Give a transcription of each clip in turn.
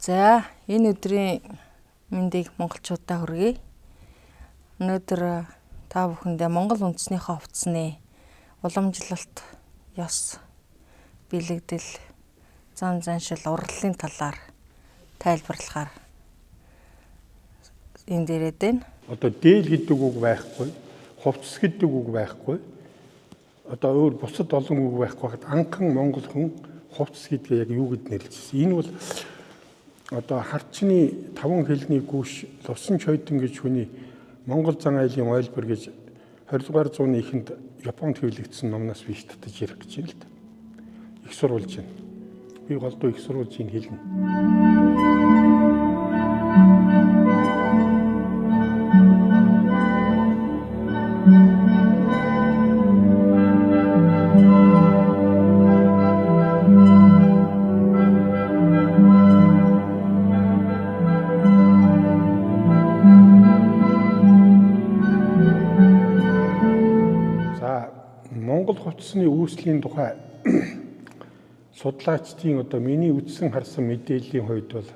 За, энэ өдрийн мэндийг монголчуудаа хүргэе. Өнөөдөр та бүхэндээ Монгол үндэснийхээ хувцсны уламжлалт, ёс, бэлэгдэл, зан заншил, урлалын талаар тайлбарлахаар энд ирээд байна. Одоо дээл гэдэг үг байхгүй, хувцс гэдэг үг байхгүй. Одоо өөр бусад олон үг байхгүй хахад анхан монгол хүн хувцс гэдгээ яг юу гэд нэрлэжсэн. Энэ бол одоо харчны таван хэлний гүүш Лувсан Чойдон гэж хүний Монгол зан айлын ойлбор гэж 20 дугаар зууны эхэнд Японд хэвлэгдсэн номноос би их татаж ярих гэж байна л да. Их сурвалж байна. Би голдуу их сурвалжийг хэлнэ. За, Монгол хувцсны үүслийн тухай судлаачдын одоо миний үзсэн харсан мэдээллийн хувьд бол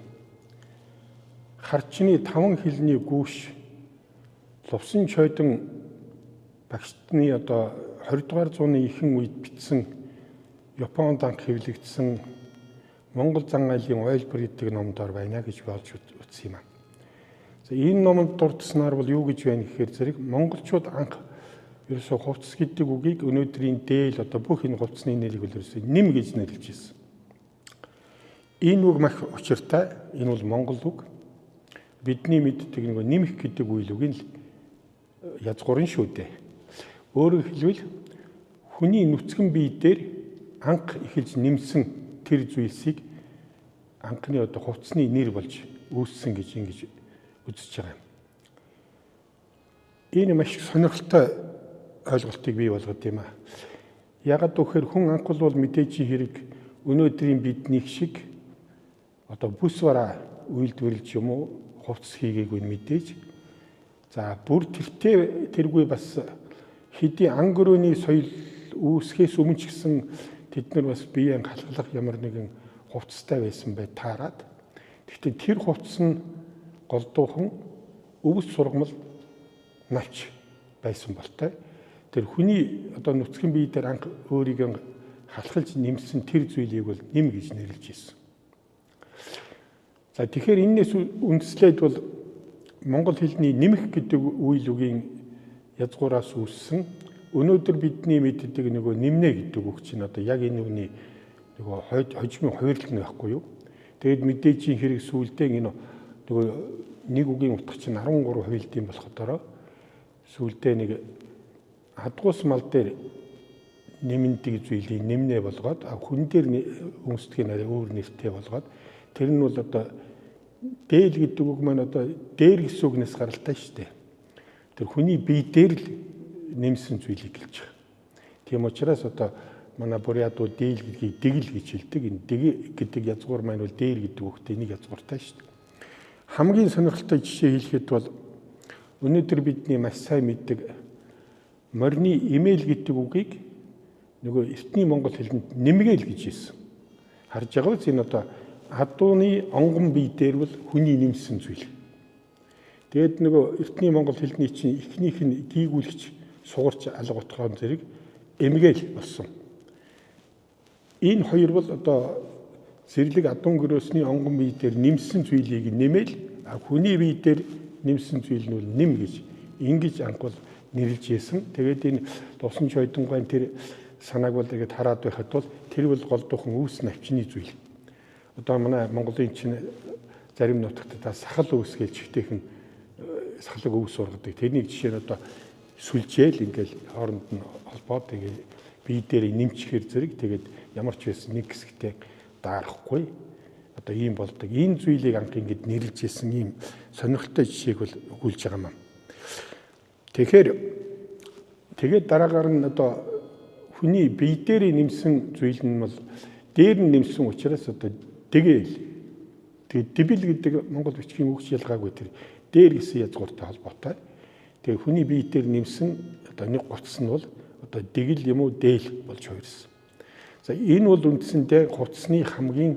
харчны таван хэлний гүүш Лувсан Чойдон багшны одоо 20 дугаар зууны ихэнх үед бичсэн Японд анх хэвлэгдсэн Монгол зан айлын ойлбор гэдэг номдоор байна гэж би олж утсан юм аа. За, энэ номонд дурдсанаар бол юу гэж байна гэхээр зэрэг монголчууд анх ерөөсөө хувцс гэдэг үгийг өнөөдрийн дээл одоо бүх энэ хувцсны нэрийг бол ерөөсөө нэм гэж нэрлэж ирсэн. Энэ үг маш учиртай. Энэ бол монгол үг. Бидний мэддэг нөгөө нэмэх гэдэг үйл үг нь л язгуурын шүү дээ. Өөрөөр хэлбэл хүний нүцгэн бие дээр анх эхэлж нэмсэн тэр зүйлсийг анхны одоо хувцсны нэр болж үүссэн гэж ингэж үзэж байгаа юм. Энэ маш их сонирхолтой ойлголтыг бий болгод юм аа. Ягаад гэвэл хүн анх бол мэдээжийн хэрэг өнөөдрийн биднийх шиг одоо бүс бараа үйлдвэрлэж юм уу хувцс хийгээгүй мэдээж. За, бүр тэртээ тэргүй бас хэдий ан гөрөөний соёл үүсгэхээс өмнө ч гэсэн тэд нар бас биеэн халахлах ямар нэгэн хувцастай байсан бай таарад. Гэхдээ тэр хувцас нь голдуухан өвс сургамал навч байсан болтой. Тэр хүний одоо нүцгэн бие дээр анх өөрийгөө халахалж нэмсэн тэр зүйлийг бол нэм гэж нэрлэж ирсэн. За, тэгэхээр энэс үндэслээд бол монгол хэлний нэмэх гэдэг үйл үгийн язгуураас үүссэн өнөөдөр бидний мэддэг нөгөө нэмнэ гэдэг үг чинь одоо яг энэ үгний нөгөө хожимын хувирлал нь байхгүй юу? Тэгээд мэдээжийн хэрэг сүулдэ энэ нөгөө нэг үгийн утга чинь 13 хувилдын болохоороо сүулдэ нэг хадгуус мал дээр нэмэндэг зүйлийг нэмнэ болгоод хүн дээр өмсдгийг арай өөр нэртэй болгоод тэр нь бол одоо дээл гэдэг үг маань одоо дээр гэсэн үгнээс гаралтай шүү дээ. Тэр хүний бие дээр л нэмсэн зүйлийг хэлж байгаа. Тийм учраас одоо манай бурятууд дээл гэдгийг дэгэл гэж хэлдэг. Энэ дэг гэдэг язгуур маань бол дээр гэдэг үгтэй нэг язгууртай шүү дээ. Хамгийн сонирхолтой жишээ хэлэхэд бол өнөөдөр бидний маш сайн мэддэг морины имэйл гэдэг үгийг нөгөө эртний монгол хэлэнд нэмгээл гэж хэлсэн. Харж байгаа үз энэ одоо адууны онгон бие дээр бол хүний нэмсэн зүйл. Тэгээд нөгөө эртний монгол хэлний чинь эхнийх нь гийгүүлэгч сугарч алга утгаан зэрэг эмгээл болсон. Энэ хоёр бол одоо зэрлэг адуун гөрөөсний онгон бие дээр нэмсэн зүйлийг нэмэл, хүний бие дээр нэмсэн зүйл нь бол нэм гэж ингэж анх бол нэрлж исэн. Тэгээд энэ Лувсан Чойдонгойн тэр санааг бол ингээд хараад байхад бол тэр бол голдуухан үүс навчны зүйл. Одоо манай Монголын чинь зарим нутагт та сахал өвс гэж чихтэйхэн сахлаг өвс ургадаг. Тэрнийг жишээ нь одоо сүлжээл ингээл хооронд нь холбоод тэгээ бие дээр нэмчихэр зэрэг тэгээд ямар ч байсан нэг хэсэгтээ даарахгүй одоо ийм болдог. Энэ зүйлийг анх ингэж нэрлж исэн ийм сонирхолтой жишээг бол өгүүлж байгаа юм. Тэгэхээр тэгээд дараагаар нь одоо хүний бие дээр нэмсэн зүйл нь бол дээр нь нэмсэн учраас одоо тэгээл. Тэгээд дэбэл гэдэг монгол бичгийн үг ялгаагүй тэр дээр гэсэн язгууртай холбоотой. Тэгээд хүний бие дээр нэмсэн одоо нэг гоцс нь бол одоо дэгэл юм уу дээл болж хувирсан. За, энэ бол үндсэндээ хувцсны хамгийн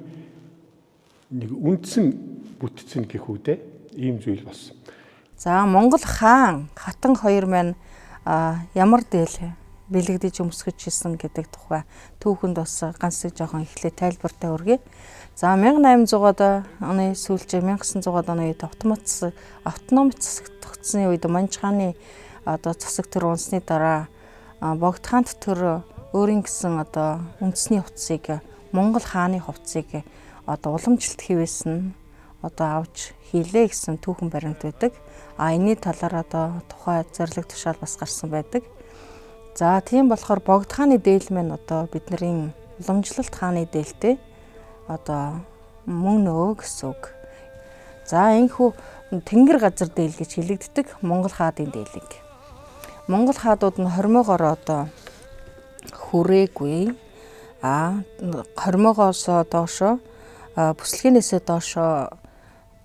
нэг үндсэн бүтцэн гэх үү дээ, ийм зүйл болсон. За, Монгол хаан Хатан хоёр маань ямар дээл бэлэгдэж өмсгөж исэн гэдэг тухай түүхэнд бас ганц нэг жоохон эхлээ тайлбартай хүргэе. За, 1800-аад оны сүүлчээ 1900-аад оны үед автономт засаг тогтсны үед Манж хааны одоо засаг төр унсны дараа Богд хаант төр өөрийн гэсэн одоо үндэсний хувцсыг, Монгол хааны хувцсыг одоо уламжлалт хэвээс нь одоо авч хийлээ гэсэн түүхэн баримт байдаг. А энэний талаар одоо тухай зорилго тушаал бас гарсан байдаг. За, тийм болохоор Богд хааны дээл маань одоо бидний уламжлалт хааны дээлтэй одоо мөн нөө гэсэн үг. За, энэхүү тэнгэр газар дээл гэж хэлэгддэг Монгол хаадын дээлийг. Монгол хаадууд нь хормоогоор одоо хүрээгүй. А хормоогоос доошо бүслэгнээсээ доошо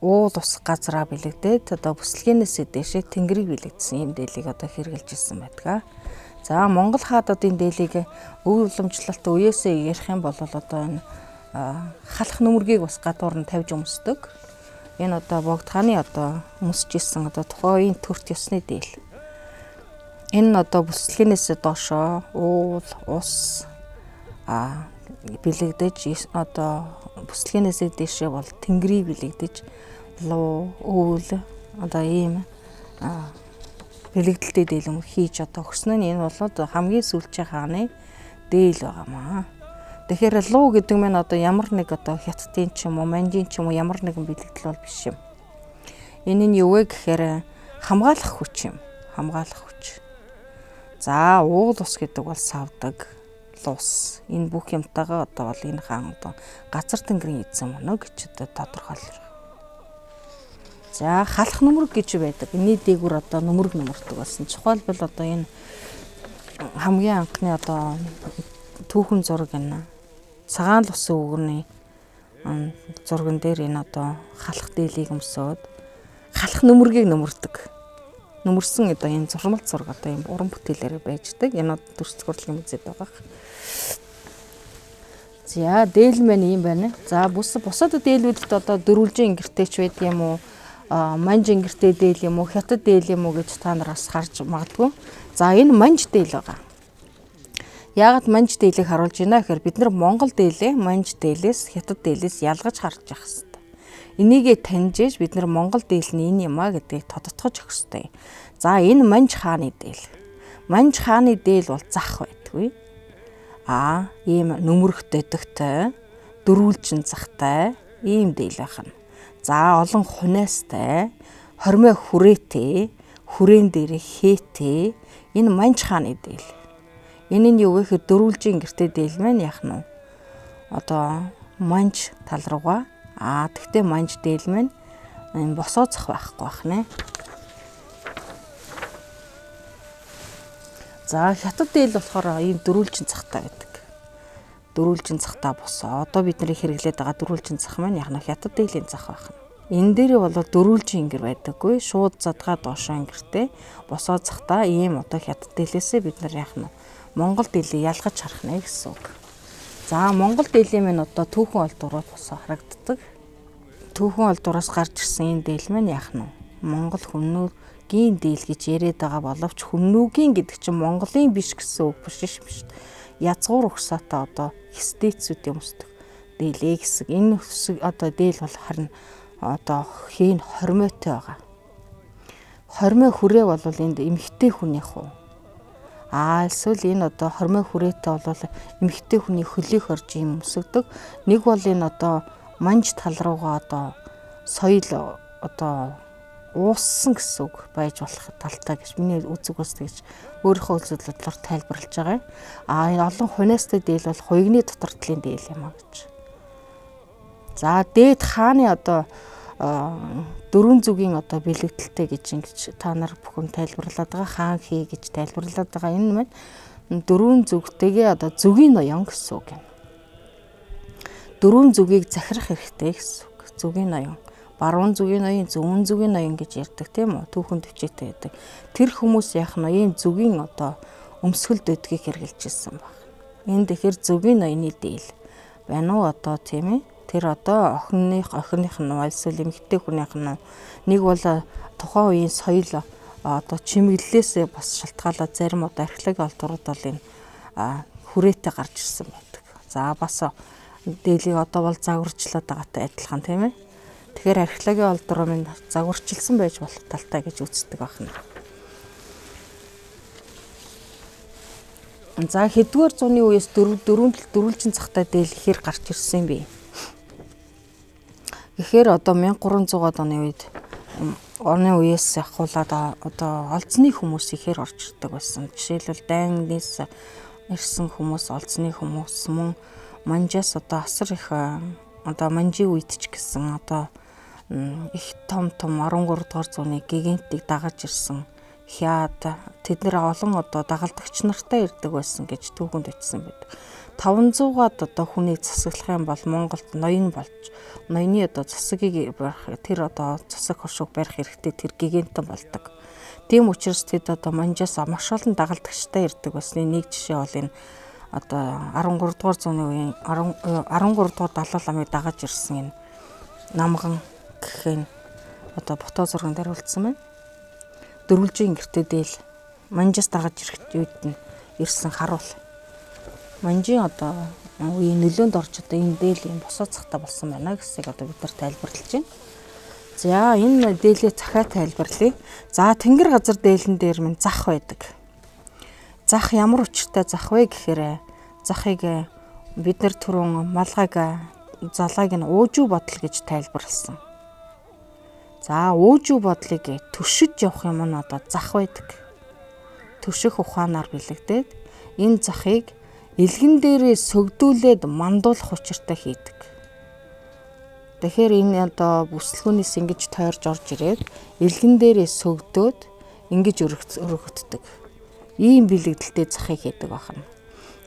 уул ус газраа бэлэгдээд одоо бүслэгнээсээ дээшээ тэнгэрийг бэлэгдсэн ийм дээлийг одоо хэрэгжилж ирсэн байдаг. За, Монгол хаадуудын дээлийг өв уламжлалт үеэсээ ярих юм бол одоо энэ халах нүмергийг бас гадуур нь тавьж өмсдөг. Энэ одоо Богд хааны одоо өмсөж исэн одоо тухайн үеийн төрт ёсны дээл. Энэ нь одоо бүслэгнээсээ доошоо уул, ус бэлэгдэж одоо бүслэгнээсээ дээшээ бол тэнгэрийг бэлэгдэж луу, өвөл одоо ийм бэлэгдэлтэй дээл хийж одоо өгсөн нь энэ бол хамгийн сүүлчийн хааны дээл байгаамаа. Тэгэхээр луу гэдэг нь одоо ямар нэг одоо хятадын ч юм уу, манжийн ч юм уу ямар нэгэн бэлэгдэл бол биш юм. Энэ нь юу вэ гэхээр хамгаалах хүч юм. Хамгаалах хүч. За, уул ус гэдэг бол савдаг, лус. Энэ бүх юмтайгаа одоо бол энэ хаан одоо газар тэнгэрийн эзэн мөн гэж одоо тодорхойлох. За, халах нүмерэг гэж байдаг. Энэний дээгүүр одоо нүмерэг нөмөрдөг болсон. Тухайлбал одоо энэ хамгийн анхны одоо түүхэн зураг энэ цагаан лус өвгөний зурган дээр энэ одоо халах дээлийг өмсөөд халах нүмергийг нөмөрдөг. Нөмөрсөн одоо энэ зурмал зураг одоо ийм уран бүтээлээр байждаг. Энэ одоо төрс хурлын музейд байгаа. За, дээл маань ийм байна. За, бусад дээлүүдэд одоо дөрвөлжин ингэртэй ч байдаг юм уу? Манж ингэртэй дээл юм уу, хятад дээл юм уу гэж та нар бас харж магадгүй. За, энэ манж дээл байгаа. Яагаад манж дээлийг харуулж байна гэхээр бид нар Монгол дээлээ манж дээлээс, хятад дээлээс ялгаж харж явах хэрэгтэй. Энийгээ таньж бид нар Монгол дээл нь энэ юм а гэдгийг тодотгож өгөх хэрэгтэй. За, энэ манж хааны дээл. Манж хааны дээл бол зах байдгүй. А ийм нүмерэгтэй дэгтэй, дөрвөлжин захтай ийм дээл байх нь. За, олон хуниастай, хормой хүрээтэй, хүрээн дээр хээтэй энэ манж хааны дээл. Энэ нь юу вэ гэхээр дөрвөлжин гэртэй дээл маань яах нь вэ? Одоо манж тал руугаа тэгтээ манж дээл маань энэ босоо зах байхгүй байх нэ. За, хятад дээл болохоор ийм дөрвөлжин захтай байдаг. Дөрвөлжин захтай босоо. Одоо бидний хэрэглээд байгаа дөрвөлжин зах маань яг нь хятад дээлийн зах байх нь. Энэ дээр бол дөрвөлжин ингэр байдаггүй. Шууд задгаа доошоо ингэртэй босоо захтай ийм одоо хятад дээлээсээ бид нар яг нь Монгол дээлийг ялгаж харах нэ гэсэн үг. За, Монгол дээлийн маань одоо түүхэн олдврууд босоо харагддаг. Түүхэн олдвроос гарч ирсэн энэ дээл маань яах нь вэ? Монгол хүннүүгийн дээл гэж яриад байгаа боловч хүннүүгийн гэдэг чинь Монголын биш гэсэн үг биш биш. Язгуур угсаатай одоо хистэцүүдийн өмсдөг дээлээ гэсэн. Энэ одоо дээл бол харин одоо хийн хормойтой байгаа. Хормой хүрээ бол энд эмэгтэй хүнийх үү? Аа, эсвэл энэ одоо хормой хүрээтэй бол эмэгтэй хүний хөлийг хорж юм өмсөгдөг. Нэг бол энэ одоо манж тал руугаа одоо соёл одоо ууссан гэсэн үг байж болох талтай гэж миний үзэг бас тэгж өөрийнхөө үзэл бодлоор тайлбарлаж байгаа юм. Аа, энэ олон хуниастай дээл бол хуйгны дотор талын дээл юм а гэж. За, дээд хааны одоо дөрвөн зүгийн одоо бэлэгдэлтэй гэж ингэж та нар бүхэн тайлбарлаад байгаа. Хаан хий гэж тайлбарлаад байгаа. Энэ маань дөрвөн зүгтэйгээ одоо зүгийн ноён гэсэн үг юм. Дөрвөн зүгийг захирах хэрэгтэй гэсэн үг. Зүгийн ноён. Баруун зүгийн ноён, зүүн зүгийн ноён гэж ярьдаг тийм үү? Түүхэн төвчээтэй байдаг. Тэр хүмүүс яах нь ийм зүгийн одоо өмсгөл дөдгийг хэрэгжилж ирсэн баг. Энэ тэгэхээр зүгийн ноёны дээл байна уу одоо тийм ээ? Тэр одоо охиных нь эсвэл эмэгтэй хүнийх нь нэг бол тухайн үеийн соёл одоо чимэглэлээс бас шалтгаалаад зарим одоо археологийн олдврууд бол энэ хүрээтэй гарч ирсэн байдаг. За бас дээлийг одоо бол загварчлаад байгаатай адилхан тийм ээ. Тэгэхээр археологийн олдвор минь загварчилсан байж болох талтай гэж үздэг байна. За хэдвгээр зууны үеэс дөрвөлжин захтай дээл ихээр гарч ирсэн юм бэ? Тэгэхээр одоо 1300-аад оны үед орны үеэс ахуулаад одоо олзны хүмүүс ихээр орж ирдэг байсан. Жишээлбэл Дайнаас ирсэн хүмүүс, олзны хүмүүс мөн Манжаас одоо асар их одоо Манжийн үед ч гэсэн одоо их том том 13 дугаар зууны гигантыг дагаж ирсэн хяад тэд нэр олон одоо дагалдагч нартай ирдэг байсан гэж түүхэнд бичсэн байдаг. 500-аад одоо хүнийг засаглах юм бол Монголд ноён болж ноёны одоо засагийг барих тэр одоо засаг хошууг барих хэрэгтэй тэр гигантан болдог. Тийм учраас тэд одоо Манжаас маш олон дагалдагчтай ирдэг байсны нэг жишээ бол энэ одоо 13 дугаар зууны үеийн 13 дугаар Далай ламыг дагаж ирсэн энэ намган гэх энэ одоо фото зурган дээр үлдсэн байна. Дөрвөлжийн гэртээ дээл Манжаас дагаж ирэх үед нь ирсэн харуул. Манжийн одоо үеийн нөлөөнд орж одоо энэ дээл юм босоо цахта болсон байна гэсийг одоо бид нар тайлбарлаж байна. За энэ дээлээ захиа тайлбарлая. За тэнгэр газар дээлэн дээр минь зах байдаг. Зах ямар учиртай зах вэ гэхээр захыг бид нар түрүүн малгайг залгааг нь уужуу бодол гэж тайлбарласан. За уужуу бодлыг төшөж явах юм нь одоо зах байдаг. Төшөх ухаанаар бэлэгдээд энэ захыг элгэн дээрээ сөгдүүлээд мандуулах учиртай хийдэг. Тэгэхээр энэ одоо бүслгүүнээс ингэж тойрж орж ирээд элгэн дээрээ сөгдөөд ингэж өргөддөг. Ийм бэлэгдэлтэй захыг хийдэг байна.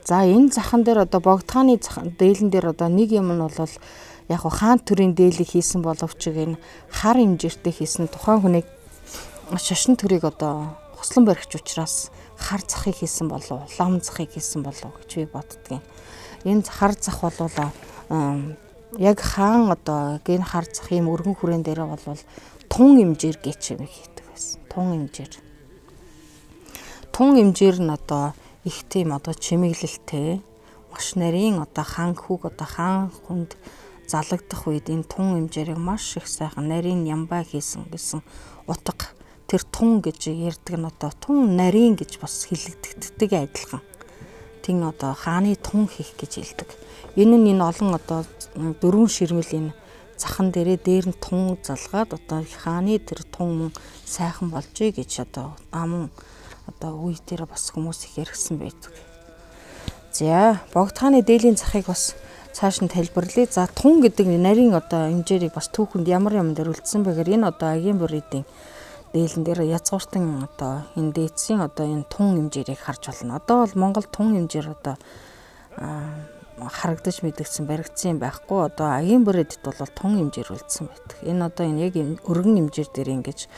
За энэ захан дээр одоо богдхааны дээлэн дээр одоо нэг юм нь бол яг хаан төрийн дээлийг хийсэн боловч энэ хар имжиртэй хийсэн тухайн хүнийг шашин төрийг одоо хослон баригч учраас хар захыг хийсэн болов, лам захыг хийсэн болов гэж би боддгийн. Энэ хар зах бол яг хаан одоо гин хар зах ийм өргөн хүрээн дээрээ бол тун имжир гэж юм хийдэг байсан. Тун имжир. Тун имжир нь одоо их тийм одоо чимэглэлтэй маш нарийн одоо хаан хүүг одоо хаан хүнд залагдах үед энэ тун имжирийг маш их сайхан нарийн ямбай хийсэн гэсэн утга тэр тун гэж ярьдаг нь одоо тун нарийн гэж бас хэлэгддэг адилхан. Тин одоо хааны тун хийх гэж хэлдэг. Энэ нь энэ олон одоо дөрвөн ширмэл энэ захан дээрээ дээр нь тун залгаад одоо хааны тэр тун мөн сайхан болжээ гэж одоо амун одоо үе дээр бас хүмүүс их яригсан байдаг. За богдхааны дээлийн захыг бас цааш нь тайлбарлая. За тун гэдэг нарийн одоо имжээрийг бас түүхэнд ямар юм дээр үлдсэн бэгээр энэ одоо агийн бүрийн дээлэн дээр язгууртан одоо энэ дээдсийн одоо энэ тун имжээрийг харж байна. Одоо бол Монгол тун имжээр одоо харагдаж мэдгдсэн баригдсан юм байхгүй. Одоо агийн бүрээдэд бол тун имжээр үлдсэн байдаг. Энэ одоо энэ яг өргөн имжээр дээр ингэж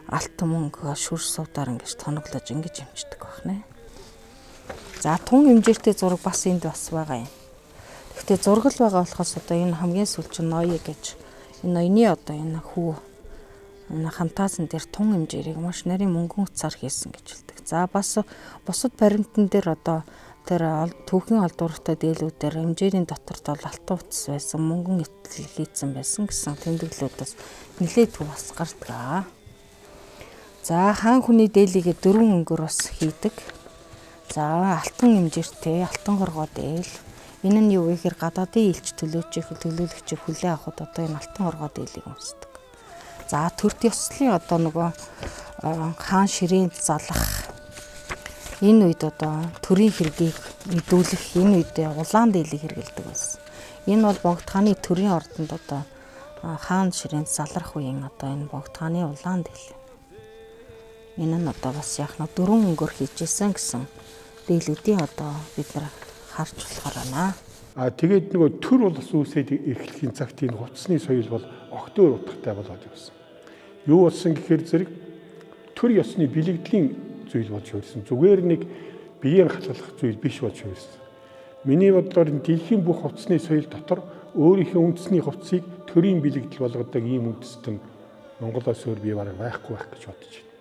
алт мөнгө шүр сувдаар ингэж тоноглож ингэж имждэг байна. За тун имжээртэй зураг бас энд бас байгаа юм. Гэхдээ зураг л байгаа болохоос одоо энэ хамгийн сүүлч ноё гэж энэ ноёны одоо энэ хүү энэ хамтаасан дээр тун имжээрийг маш нарийн мөнгөн утсаар хийсэн гэж хэлдэг. За бас бусад баримтан дээр одоо тэр түүхийн олдвартай дээлүүдээр имжээрийн дотор бол алтан утас байсан, мөнгөн итэл хийцэн байсан гэсэн тэмдэглэлүүд бас нэлээд төв бас гардаг. За хаан хүний дээлийг дөрвөн өнгөөр бас хийдэг. За алтан имжээртэй, алтан хоргоо дээл. Энэ нь юу вэ гэхээр гадаадын элч төлөөчих төлөөлөгчийг хүлээн авахд одоо энэ алтан хоргоо дээлийг өмсдөг. За төрт ёслолын одоо нөгөө хаан ширээнд залах энэ үед одоо төрийн хэргийг мэдүүлэх энэ үед улаан дээлийг хэрэглэдэг байсан. Энэ бол богдхааны төрийн ордонд одоо хаан ширээнд залрах үеийн одоо энэ богдхааны улаан дээл. Энэ нь одоо бас яг нь дөрвөн өнгөөр хийжсэн гэсэн дээлүүдийн одоо бид нар харж болохоор байна. А тэгээд нөгөө төр улс үүсээд эхлэхийн цагт энэ хувцсны соёл бол огт өөр утгатай болоод явсан. Юу болсон гэхээр зэрэг төр ёсны бэлэгдлийн зүйл болж хувирсан. Зүгээр нэг биеийн халахлах зүйл биш болж хувирсан. Миний бодлоор дэлхийн бүх хувцсны соёл дотор өөрийнхөө үндэсний хувцсыг төрийн бэлэгдэл болгодог ийм үндэстэн Монголоос өөр бий бараг байхгүй байх гэж бодож байна.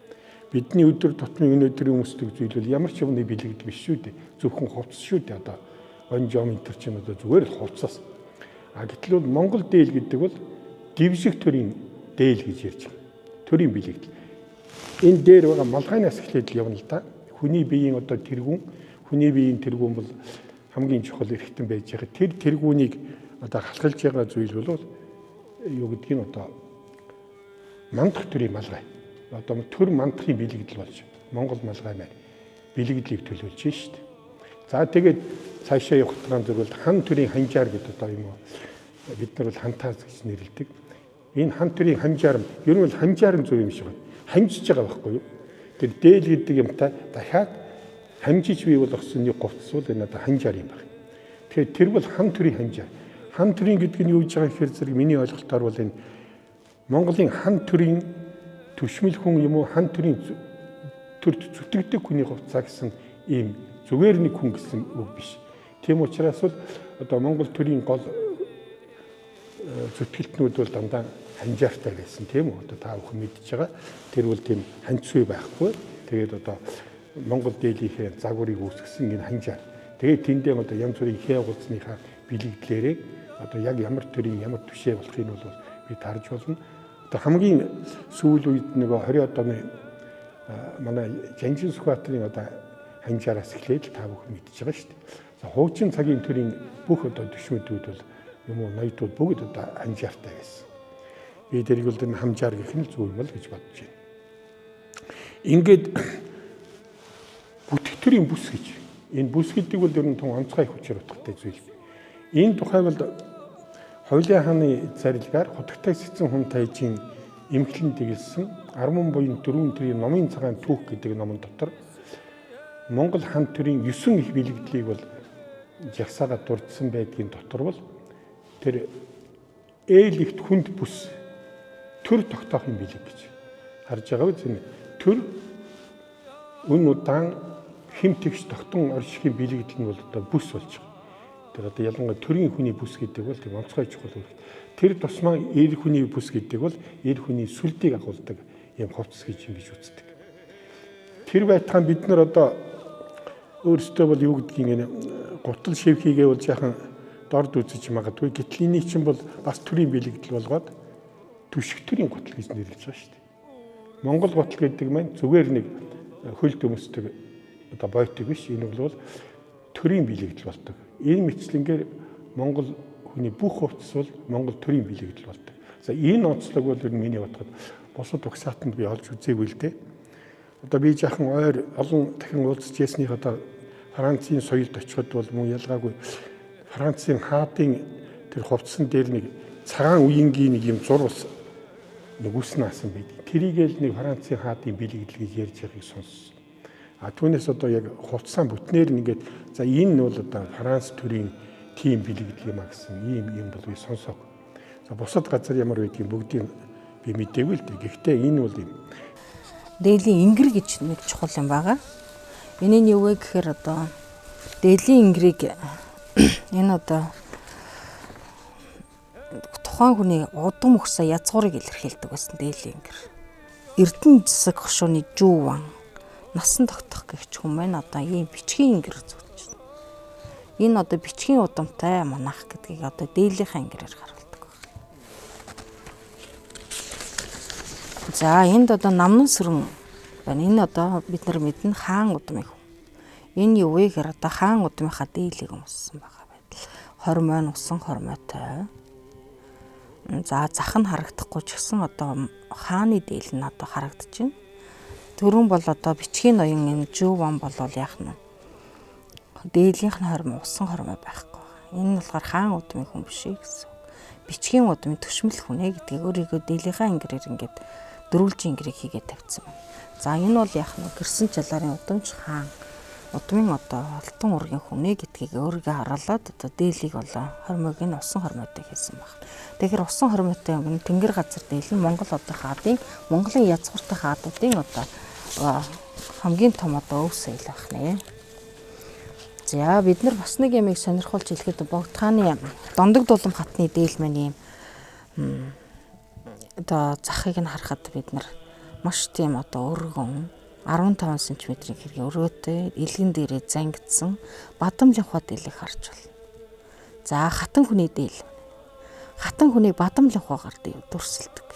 Бидний өдөр тутмын өнөөдрийн өмсдөг зүйл бол ямар ч юмны бэлэгдэл биш шүү дээ. Зөвхөн хувцас шүү дээ. Одоо онжом энэ төр чинь одоо зүгээр л хувцас. А гэтэл бол Монгол дээл гэдэг бол дэвших төрийн дээл гэж ярьж байгаа. Төрийн бэлэгдэл. Энэ дээр байгаа малгайнаас эхлээд л явна л да. Хүний биеийн одоо тэргүүн, хүний биеийн тэргүүн бол хамгийн чухал эрхтэн байж байгаа. Тэр тэргүүнийг одоо халахалж байгаа зүйл бол юу гэдгийг одоо мандах төрийн малгай. Одоо төр мандахын бэлэгдэл болж Монгол малгай маань бэлэгдлийг төлөөлж шít. За тэгээд цаашаа явах тухайн зүйл бол хан төрийн ханжаар гэдэг одоо юм уу бид нар бол хантаас гэж нэрлэдэг. Энэ хан төрийн ханжаар ер нь бол ханжаар нь зөв юм шиг байна. Хамжиж байгаа байхгүй юу? Тэр дээл гэдэг юмтай дахиад хамжиж бий болгосон нэг хувцас бол энэ одоо ханжаар юм байна. Тэгэхээр тэр бол хан төрийн ханжаар. Хан төрийн гэдэг нь юу гэж байгаа гэхээр зэрэг миний ойлголтоор бол энэ Монголын хан төрийн төшмөл хүн юм уу хан төрийн төрд зүтгэдэг хүний хувцас гэсэн ийм зүгээр нэг хүн гэсэн үг биш. Тийм учраас бол одоо Монгол төрийн гол зүтгэлтнүүд бол дандаа ханжаартай байсан тийм үү? Одоо та бүхэн мэдж байгаа. Тэр бол тийм ханцгүй байхгүй. Тэгээд одоо Монгол дээлийнхээ загварыг үүсгэсэн энэ ханжаар. Тэгээд тэндээ одоо янз бүрийн хээ уулзсныхаа бэлэгдлээрээ одоо яг ямар төрийн ямар түшээ болохыг нь бол би тарж болно. Одоо хамгийн сүүл үед нөгөө 20-од оны манай Жанжин Сүхбаатарын одоо ханжаараас эхлээд л та бүхэн мэдж байгаа шүү дээ. За хуучин цагийн төрийн бүх одоо төшмөдүүд бол юм уу ноёдууд бүгд одоо ханжаартай байсан. Би тэрийг бол энэ хамжаар гэх нь л зөв юм л гэж бодож байна. Ингээд бүтгэх төрийн бүс гэж. Энэ бүс гэдэг бол ер нь тун онцгой хүчээр утгатай зүйл. Энэ тухай бол Ховлын хааны зарилгаар хутагтай сэцэн хүн тайжийн эмхлэн дэгэлсэн Арман буян дөрвөн төрийн номын цагаан түүх гэдэг номон дотор Монгол хан төрийн 9 их бэлэгдлийг бол жагсаагаа дурдсан байдгийн дотор бол тэр ээл ихт хүнд бүс төр тогтоох юм билэг гэж харж байгаа үз энэ төр үн удаан хэм тэгш тогтон оршихын бэлэгдэл нь бол одоо бүс болж байгаа. Тэр одоо ялангуяа төрийн хүний бүс гэдэг бол тийм онцгой чухал үүрэг. Тэр тусмаа эр хүний бүс гэдэг бол эр хүний сүлдийг агуулдаг юм хувцас гэж ингэж үздэг. Тэр байтгаан бид нар одоо өөрсдөө бол юу гэдгийг энэ гутал шивхийгээ бол жаахан дорд үзэж магадгүй. Гэтэл энийг чинь бол бас төрийн бэлэгдэл болгоод түшиг төрийн гутал гэж нэрлэж байгаа шүү дээ. Монгол гутал гэдэг маань зүгээр нэг хөлд өмсдөг одоо бойтог биш. Энэ бол төрийн бэлэгдэл болдог. Энэ мэтлэнгээр Монгол хүний бүх хувцас бол Монгол төрийн бэлэгдэл болдог. За энэ онцлог бол ер нь миний бодоход бусад угсаатанд би олж үзээгүй л дээ. Одоо би жаахан ойр олон дахин уулзч ясных одоо Францын соёлд очиход бол мөн ялгаагүй Францын хаадын тэр хувцсан дээр нэг цагаан үеингийн нэг юм зур ус нүгүснэ асан байдаг. Тэрийг л нэг Францын хаадын бэлэгдэл гэж ярьж байгааг сонссон. А түүнээс одоо яг хувцсан бүтнээр нь ингээд за энэ нь бол одоо Франц төрийн тийм бэлэгдэл юм а гэсэн ийм юм бол би сонсоог. За бусад газар ямар байдгийг бүгдийг би мдээгүй л дээ. Гэхдээ энэ бол юм. Дээлийн ингэр гэж нэг чухал юм байгаа. Энэ нь юу вэ гэхээр одоо дээлийн ингэрийг энэ одоо тухайн хүний удам өгсөн язгуурыг илэрхийлдэг байсан дээлийн ингэр. Эрдэнэ засаг хошууны жүүван насан тогтох гэгч хүн маань одоо ийм бичгийн ингэр зүүж байна. Энэ одоо бичгийн удамтай манах гэдгийг одоо дээлийнхаа ингэрээр харуулдаг байна. За энд одоо намнан сүрэн байна. Энэ одоо бид нар мэднэ хаан удмын хүн. Энэ юу вэ гэхээр одоо хаан удмынхаа дээлийг өмссөн байгаа байдал. Хормой нь усан хормойтой. За зах нь харагдахгүй ч гэсэн одоо хааны дээл нь одоо харагдаж байна. Төрөн бол одоо бичгийн ноён энэ жүүван болвол яах нь дээлийнх нь хормой усан хормой байхгүй байгаа. Энэ нь болохоор хаан удмын хүн биш ээ гэсэн үг. Бичгийн удмын төшмөл хүн ээ гэдгийг өөрийгөө дээлийнхаа ингэрээр ингээд дөрвөлжин ингэрийг хийгээд тавьсан байна. За энэ бол яах нь гэрсэн чалаарын удамч хаан удмын одоо алтан ургийн хүн ээ гэдгийг өөрийгөө харуулад одоо дээлийг болоо хормойг нь усан хормойтой хийсэн байна. Тэгэхээр усан хормойтой юм тэнгэр газар дээл нь Монгол одоо хаадын Монголын язгууртай хаадуудын одоо хамгийн том одоо өв соёл байх нэ. За бид нар бас нэг юмыг сонирхолж хэлэхэд Богдхааны Дондог Дулам хатны дээл маань ийм одоо захыг нь харахад бид нар маш тийм одоо өргөн 15 см-ийн хэрэг өргөөтэй элгэн дээрээ зангидсан бадамлын дээлийг харж байна. За хатан хүний дээл. Хатан хүнийг бадамлын ухаагаар дүрсэлдэг.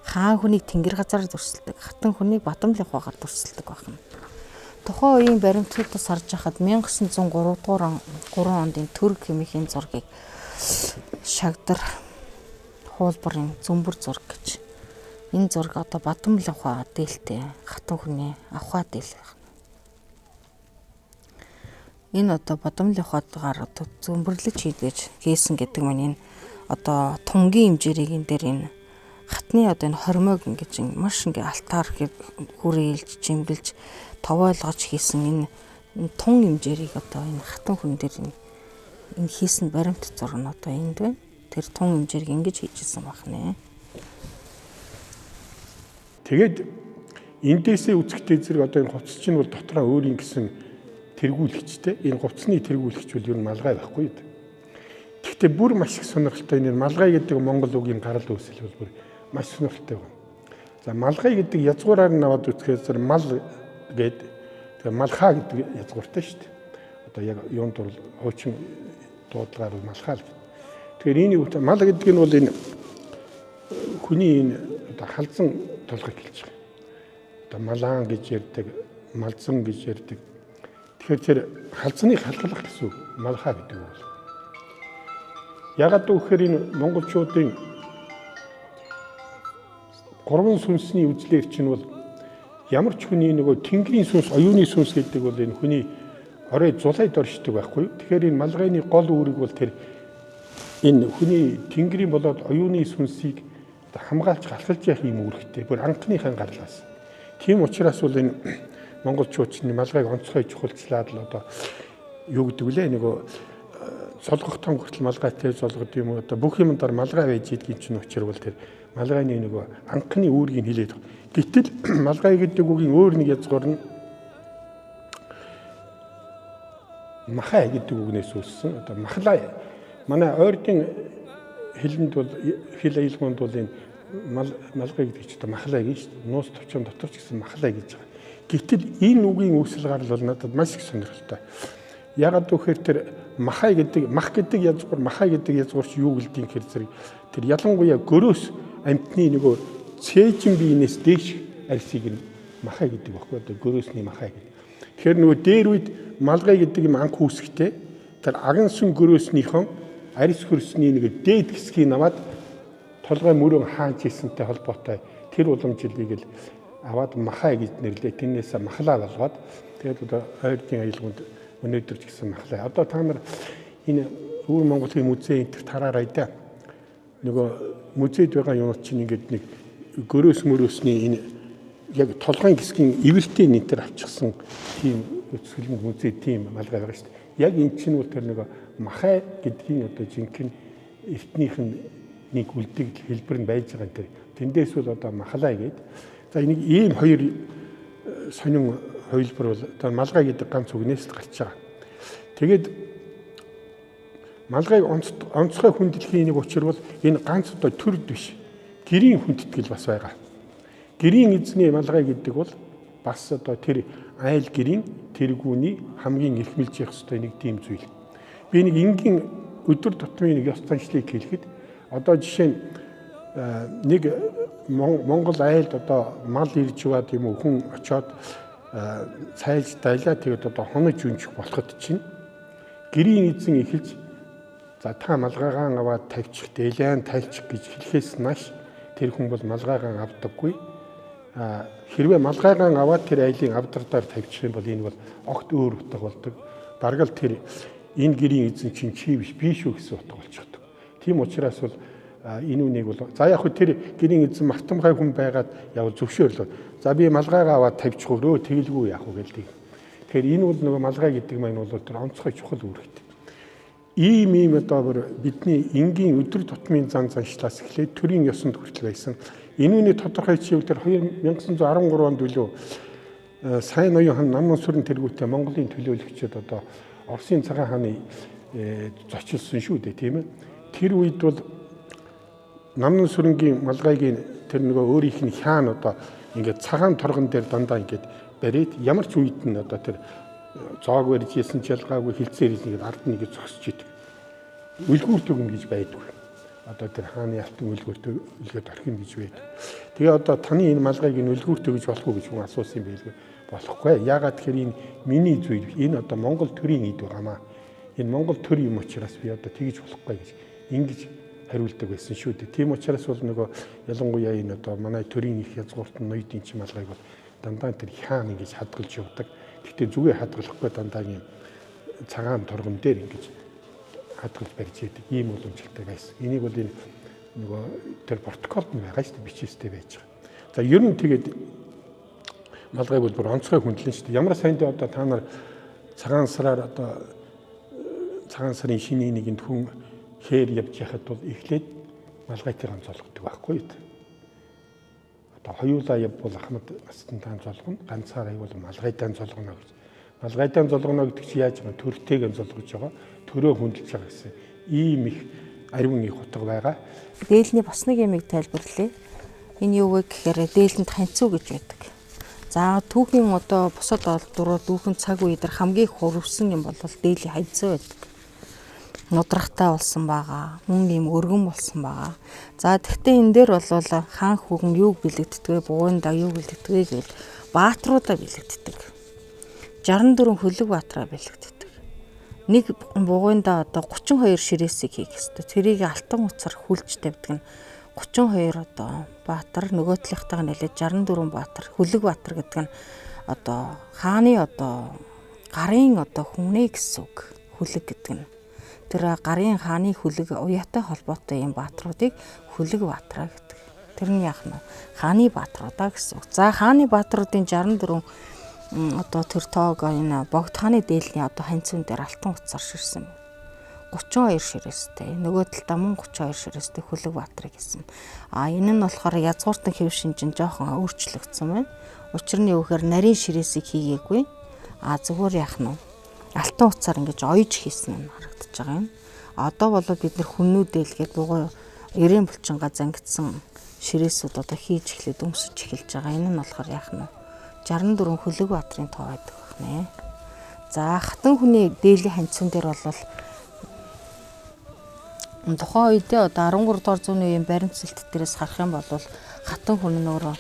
Хаан хүнийг тэнгэр газараар дүрсэлдэг. Хатан хүнийг бадамлын ухаагаар дүрсэлдэг байна. Тухайн үеийн баримтуудаас харж байхад 1903 дугаар 3 онд энэ Түрк хэмээх энэ зургийг шагдар хуулбарын зөмбөр зураг гэж. Энэ зураг одоо Бадамлын ухаа дээлтэй хатан хүний авхаа дээл байна. Энэ одоо Бадамлын ухаагаар одоо зөмбөрлөж хийдгэж хийсэн гэдэг маань энэ одоо тунгийн хэмжээрийг энэ дээр энэ хатны одоо энэ хормойг ингэж маш ингээ алтаар хүрээлж чимгэлж товойлгож хийсэн энэ тун хэмжээрийг одоо энэ хатан хүн дээр энэ хийсэн баримт зураг нь одоо энд байна. Тэр тун хэмжээг ингэж хийжсэн байх нэ. Тэгээд эндээсээ үзэхдээ зэрэг одоо энэ хувцас чинь бол дотроо өөрийн гэсэн тэргүүлэгчтэй. Энэ хувцсны тэргүүлэгч бол ер нь малгай байхгүй юу. Гэхдээ бүр маш их сонирхолтой энэ малгай гэдэг монгол үгийн гарал үүсэл бол бүр маш сонирхолтой байна. За малгай гэдэг язгуураар нь аваад үзэхээр зэрэг мал гээд тэгээ малхаа гэдэг язгууртай шүү дээ. Одоо яг юунд бол хуучин дуудлагаар бол малхаа л гэдэг. Тэгэхээр энэ мал гэдэг нь бол энэ хүний энэ одоо халзан толгойг хэлж байгаа. Одоо малаан гэж ярьдаг, малзан гэж ярьдаг. Тэгэхээр тэр халзаныг халгалах гэсэн үг малхаа гэдэг үг. Ягаад гэвэл энэ монголчуудын гурван сүнсний үзлэр чинь бол ямар ч хүний нөгөө тэнгэрийн сүнс, оюуны сүнс гэдэг бол энэ хүний орой зулайд оршдог байхгүй юу? Тэгэхээр энэ малгайны гол үүрэг бол тэр энэ хүний тэнгэрийн болоод оюуны сүнсийг хамгаалж галхалж явах юм үүрэгтэй. Бүр анхныхаа гарлаас. Тийм учраас бол энэ монголчууд чинь малгайг онцгой чухалчлаад л одоо юу гэдэг вүлээ нөгөө золгох тон хүртэл малгайтай золгод юм уу одоо бүх юм дор малгай байж идгийг чинь учир бол тэр малгайны нөгөө анхны үүргийг хэлээд байгаа. Гэтэл малгай гэдэг үгийн өөр нэг язгуур нь махай гэдэг үгнээс үүссэн. Одоо махлай манай ойрдын хэлэнд бол хэл аялгуунд бол энэ малгай гэдэг чинь одоо махлай гэж шүү дээ. Нуус товчон дотор ч гэсэн махлай гэж байгаа. Гэтэл энэ үгийн үүсэл гарал бол надад маш их сонирхолтой. Ягаад гэвэл тэр махай гэдэг мах гэдэг язгуур махай гэдэг язгуур чи юу гэлдгийг хэр зэрэг тэр ялангуяа гөрөөс амтны нөгөө цээжин биенээс дээш арьсыг нь махай гэдэг баггүй одоо гөрөөсний махай гэдэг. Тэгэхээр нөгөө дээр үед малгай гэдэг юм анх үүсэхдээ тэр аган сүн гөрөөснийхөө арьс хөрсний нэг дээд хэсгийг аваад толгой мөрөн хааж ирсэнтэй холбоотой тэр уламжлалыг л аваад махай гэж нэрлээ. Тэрнээсээ махлаа болгоод тэгээд одоо ойрдын аялгаунд өнөөдөр ч гэсэн махлаа. Одоо та нар энэ Өвөр Монголын музей энэ төр тараарай да. Нөгөө музейд байгаа юмуд чинь ингээд нэг гөрөөс мөрөөсний энэ яг толгойн хэсгийн эвэлтийн энэ төр авчихсан тийм өцгөлн музей тийм малгай байгаа шүү дээ. Яг энэ чинь бол тэр нөгөө махай гэдгийн одоо жинхэнэ эртнийх нь нэг үлдэгдэл хэлбэр нь байж байгаа энэ төр. Тэндээс бол одоо махлаа гээд. За энийг ийм хоёр сонин хувилбар бол одоо малгай гэдэг ганц үгнээс л гарч байгаа. Тэгээд малгайг онцгой хүндэтгэхийн нэг учир бол энэ ганц одоо төрд биш. Гэрийн хүндэтгэл бас байгаа. Гэрийн эзний малгай гэдэг бол бас одоо тэр айл гэрийн тэргүүний хамгийн эрхмэлж явах ёстой нэг тийм зүйл. Би нэг энгийн өдөр тутмын нэг ёс заншлыг хэлэхэд одоо жишээ нь нэг Монгол айлд одоо мал ирж яваад юм уу хүн очоод цайлж дайлаа тэгээд одоо хонож үнчих болоход чинь гэрийн эзэн эхэлж за та малгайгаан аваад тавьчих дээлэн тайлчих гэж хэлэхээс нааш тэр хүн бол малгайгаан авдаггүй. Хэрвээ малгайгаан аваад тэр айлын авдардаар тавьчих юм бол энэ бол огт өөр утга болдог. Бараг л тэр энэ гэрийн эзэн чинь чи биш би шүү гэсэн утга болчихдог. Тийм учраас бол энэ үнийг бол за яг хөө тэр гэрийн эзэн мартамхай хүн байгаад явал зөвшөөрлөө. За би малгайгаа аваад тавьчих өрөө тэгэлгүй яах вэ гэлдэг. Тэгэхээр энэ бол нөгөө малгай гэдэг маань бол тэр онцгой чухал үүрэгтэй. Ийм одоо бүр бидний энгийн өдөр тутмын зан заншлаас эхлээд төрийн ёсонд хүртэл байсан. Энэ үний тодорхой жишээ тэр 1913 онд үлээ сайн ноён хан Наман сүрэн тэргүүтээ Монголын төлөөлөгчд одоо Оросын цагаан хааны зочилсон шүү дээ, тийм ээ. Тэр үед бол Намнан сүрэнгийн малгайгийн тэр нөгөө өөрийнх нь хаан одоо ингээд цагаан торгон дээр дандаа ингээд бариад ямар ч үед нь одоо тэр зоог барьж исэн ч ялгаагүй хилцээр ингээд ард нь ингээд зогсож идэг. Үлгүүр төгнө гэж байдгүй. Одоо тэр хааны алтан үлгүүр үлгээд орхино гэж байдаг. Тэгээ одоо таны энэ малгайг энэ үлгүүр төгөж болох уу гэж хүн асуусан юм байлгүй. Болохгүй. Яагаад тэгэхээр энэ миний зүйл, энэ одоо Монгол төрийн эд байгаамаа. Энэ Монгол төр юм учраас би одоо тэгж болохгүй гэж ингэж хариулдаг байсан шүү дээ. Тийм учраас бол нөгөө ялангуяа энэ одоо манай төрийн их язгуурт ноёдын чи малгайг бол дандаа тэр хаан ингэж хадгалж явдаг. Гэхдээ зүгээр хадгалахгүй дандаа юм цагаан торгон дээр ингэж хадгалж барьж яадаг ийм уламжлалтай байсан. Энийг бол энэ нөгөө тэр протоколд нь байгаа шүү дээ, бичээстэй байж байгаа. За ер нь тэгээд малгайг бол бүр онцгой хүндлэн шүү дээ. Ямар сайндээ одоо та нар цагаан сараар одоо цагаан сарын шинийн нэгэнд хүн хээр явж яхад бол эхлээд малгайтайгаа золгодог байхгүй юу? Одоо хоёулаа явбал Ахмад настантаа золгоно, ганцаараа явбал малгайтаа золгоно гэж. Малгайтаа золгоно гэдэг чи яаж байгаа? Төртэйг золгож байгаа, төрөө хүндэлж байгаа гэсэн ийм их ариун их утга байгаа. Дээлний бас нэг юмыг тайлбарлая. Энэ юу вэ гэхээр дээлэнд ханцуу гэж байдаг. За түүхийн одоо бусад олдврууд дүүхэн цаг үе дээр хамгийн их хөрвсөн юм бол дээлийн ханцуу байдаг. Нудрахтай болсон байгаа. Мөн ийм өргөн болсон байгаа. За тэгвэл энэ дээр бол хаан хүүгэн юуг бэлэгддэг вэ? Бугуйндаа юуг бэлэгддэг вэ гэвэл бааtruудаа бэлэгддэг. 64 хөлөг баатраа бэлэгддэг. Нэг бугуйндаа одоо 32 ширээсийг хийх ёстой. Тэрийг алтан утсаар хүлж тавьдаг нь 32 одоо баатар, нөгөө талынхтайгаа нэлээд 64 баатар, хөлөг баатар гэдэг нь одоо хааны одоо гарын одоо хүмүүнэ гэсэн үг. Хөлөг гэдэг нь. Тэр гарын хааны хөлөг уяатай холбоотой юм баатруудыг хөлөг баатраа гэдэг. Тэр нь яах нь хааны баатруудаа гэсэн үг. За хааны баатруудын 64 одоо тэр тоог энэ богд хааны дээлний одоо ханцуун дээр алтан утсаар ширсэн. 32 ширээстэй. Нөгөө талдаа мөн 32 ширээстэй хөлөг баатрыг хийсэн. А энэ нь болохоор язгууртан хэв шинж нь жоохон өөрчлөгдсөн байна. Учир нь юу гэхээр нарийн ширээсийг хийгээгүй. А зүгээр яах нь алтан утсаар ингэж оёж хийсэн нь харагдаж байгаа юм. Одоо бол бид нэр хүннүүдэлгээд бугуй 90 булчингаа зангидсан ширээсүүд одоо хийж эхлээд өмсөж эхэлж байгаа. Энэ нь болохоор яах нь 64 хөлөг баатрын тоо байдаг байна. За хатан хүний дээлийн ханцуун дээр бол тухайн үедээ одоо 13 дугаар зууны үеийн баримтсалт дээрээс харах юм бол хатан хүн нь өөрөө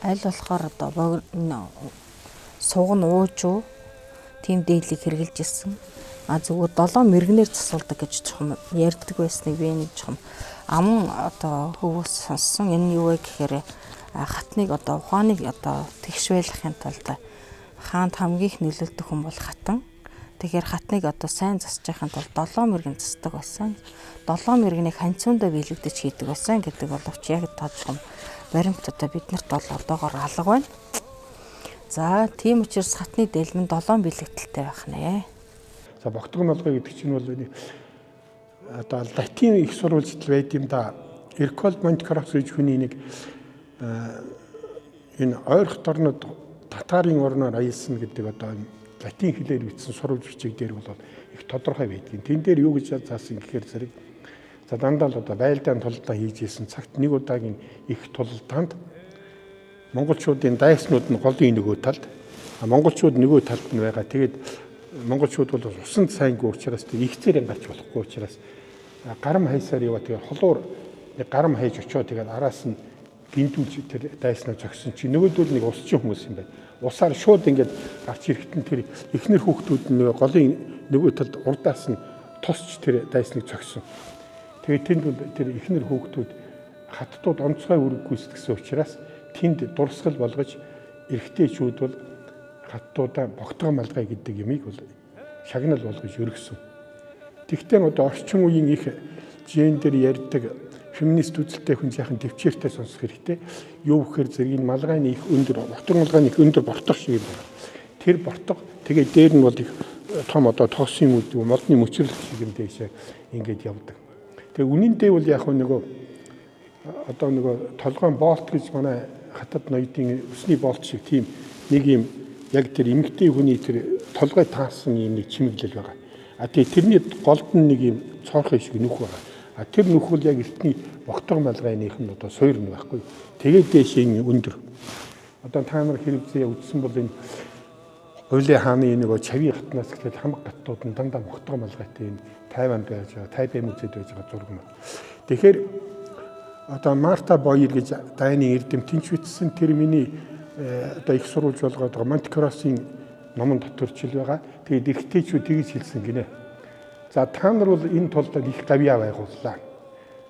аль болохоор одоо суг нь уужуу тийм дээлийг хэрглэж исэн. А зүгээр 7 мэрэгнэр засуулдаг гэж чухам ярьдаг байсныг би нэг чухам аман одоо хөвөөс сонссон. Энэ нь юу вэ гэхээр хатныг одоо ухааныг одоо тэгш байлгахын тулд хаанд хамгийн их нөлөөлдөг хүн бол хатан. Тэгэхээр хатныг одоо сайн засаж байхын тулд 7 мэрэгэн засдаг байсан. 7 мэрэгнийг ханцуундаа биелэгдэж хийдэг байсан гэдэг боловч яг тоожхом баримт одоо биднэрт бол одоогор алга байна. За тийм учраас хатны дээлмэн 7 бэлэгдэлтэй байх нэ. За богтгон малгай гэдэг чинь бол одоо латин их сурвалжлал байд юм да. Эркол Монткрофт гэж хүний нэг энэ ойрхот орнод татарын орноор аялсан гэдэг одоо латин хэлээр бичсэн сурвалж бичиг дээр бол их тодорхой байдгийн. Тэн дээр юу гэж заасан гэхээр зэрэг за дандаа л одоо байлдаан тулалдаа хийж исэн цагт нэг удаагийн их тулалдаанд монголчуудын дайснууд нь голын нөгөө талд, монголчууд нөгөө талд нь байгаа. Тэгээд монголчууд бол усанд сайнгүй учраас тэг ихцээр гарч болохгүй учраас гарам хайсаар яваа. Тэгээд холуур нэг гарам хайж очиод тэгээд араас нь гинтүүлж тэр дайснаа зогсон чи нөгөөдөл нэг усчин хүмүүс юм байна. Усаар шууд ингээд гарч ирэхэд нь тэр эхнэр хүүхдүүд нь нөгөө голын нөгөө талд урдаас нь тосч тэр дайсныг зогсон. Тэгээд тэнд бол тэр эхнэр хүүхдүүд хаттууд онцгой үүрэг гүйцэтгсэн учраас тэнд дурсгал болгож эрэгтэйчүүд бол хаттуудаа богтгон малгай гэдэг юмыг бол шагнал болгож өргөсөн. Тэгтээ одоо орчин үеийн их гендер ярьдаг феминист үзэлтэй хүн жаахан төвчээртэй сонсох хэрэгтэй. Юу гэхээр зэрэг энэ малгайны их өндөр, богтгон малгайны их өндөр бортго шиг юм байна. Тэр бортго тэгээ дээр нь бол их том одоо тоос юм уу модны мөчрөл шиг юм дээшээ ингээд явдаг. Тэгээ үнэндээ бол яг нөгөө одоо нөгөө толгойн болт гэж манай хатад ноёдын өсний болт шиг тийм нэг юм яг тэр эмэгтэй хүний тэр толгой таасан юм нэг чимэглэл байгаа. А тэгээ тэрний голд нь нэг юм цоорхон шиг нүх байгаа. А тэр нүх бол яг эртний богтог малгайных нь одоо суур нь байхгүй. Тэгээд дээш энэ өндөр. Одоо та нар хэрэгцээ үзсэн бол энэ Хуйлын хааны нөгөө чавийн хатнаас эхлээд хамаг гаттууд нь дандаа богтог малгайтай энэ Тайванд байж байгаа, Тайбэй музейд байж байгаа зураг маань. Тэгэхээр одоо Марта Бойер гэж дайны эрдэмтэн ч бичсэн, тэр миний одоо их сурвалж болгоод байгаа Монте-Кросын номон дотор ч л байгаа. Тэгээд эрэгтэйчүүд тэгж хэлсэн гинэ. За та нар бол энэ тулд их гавьяа байгууллаа.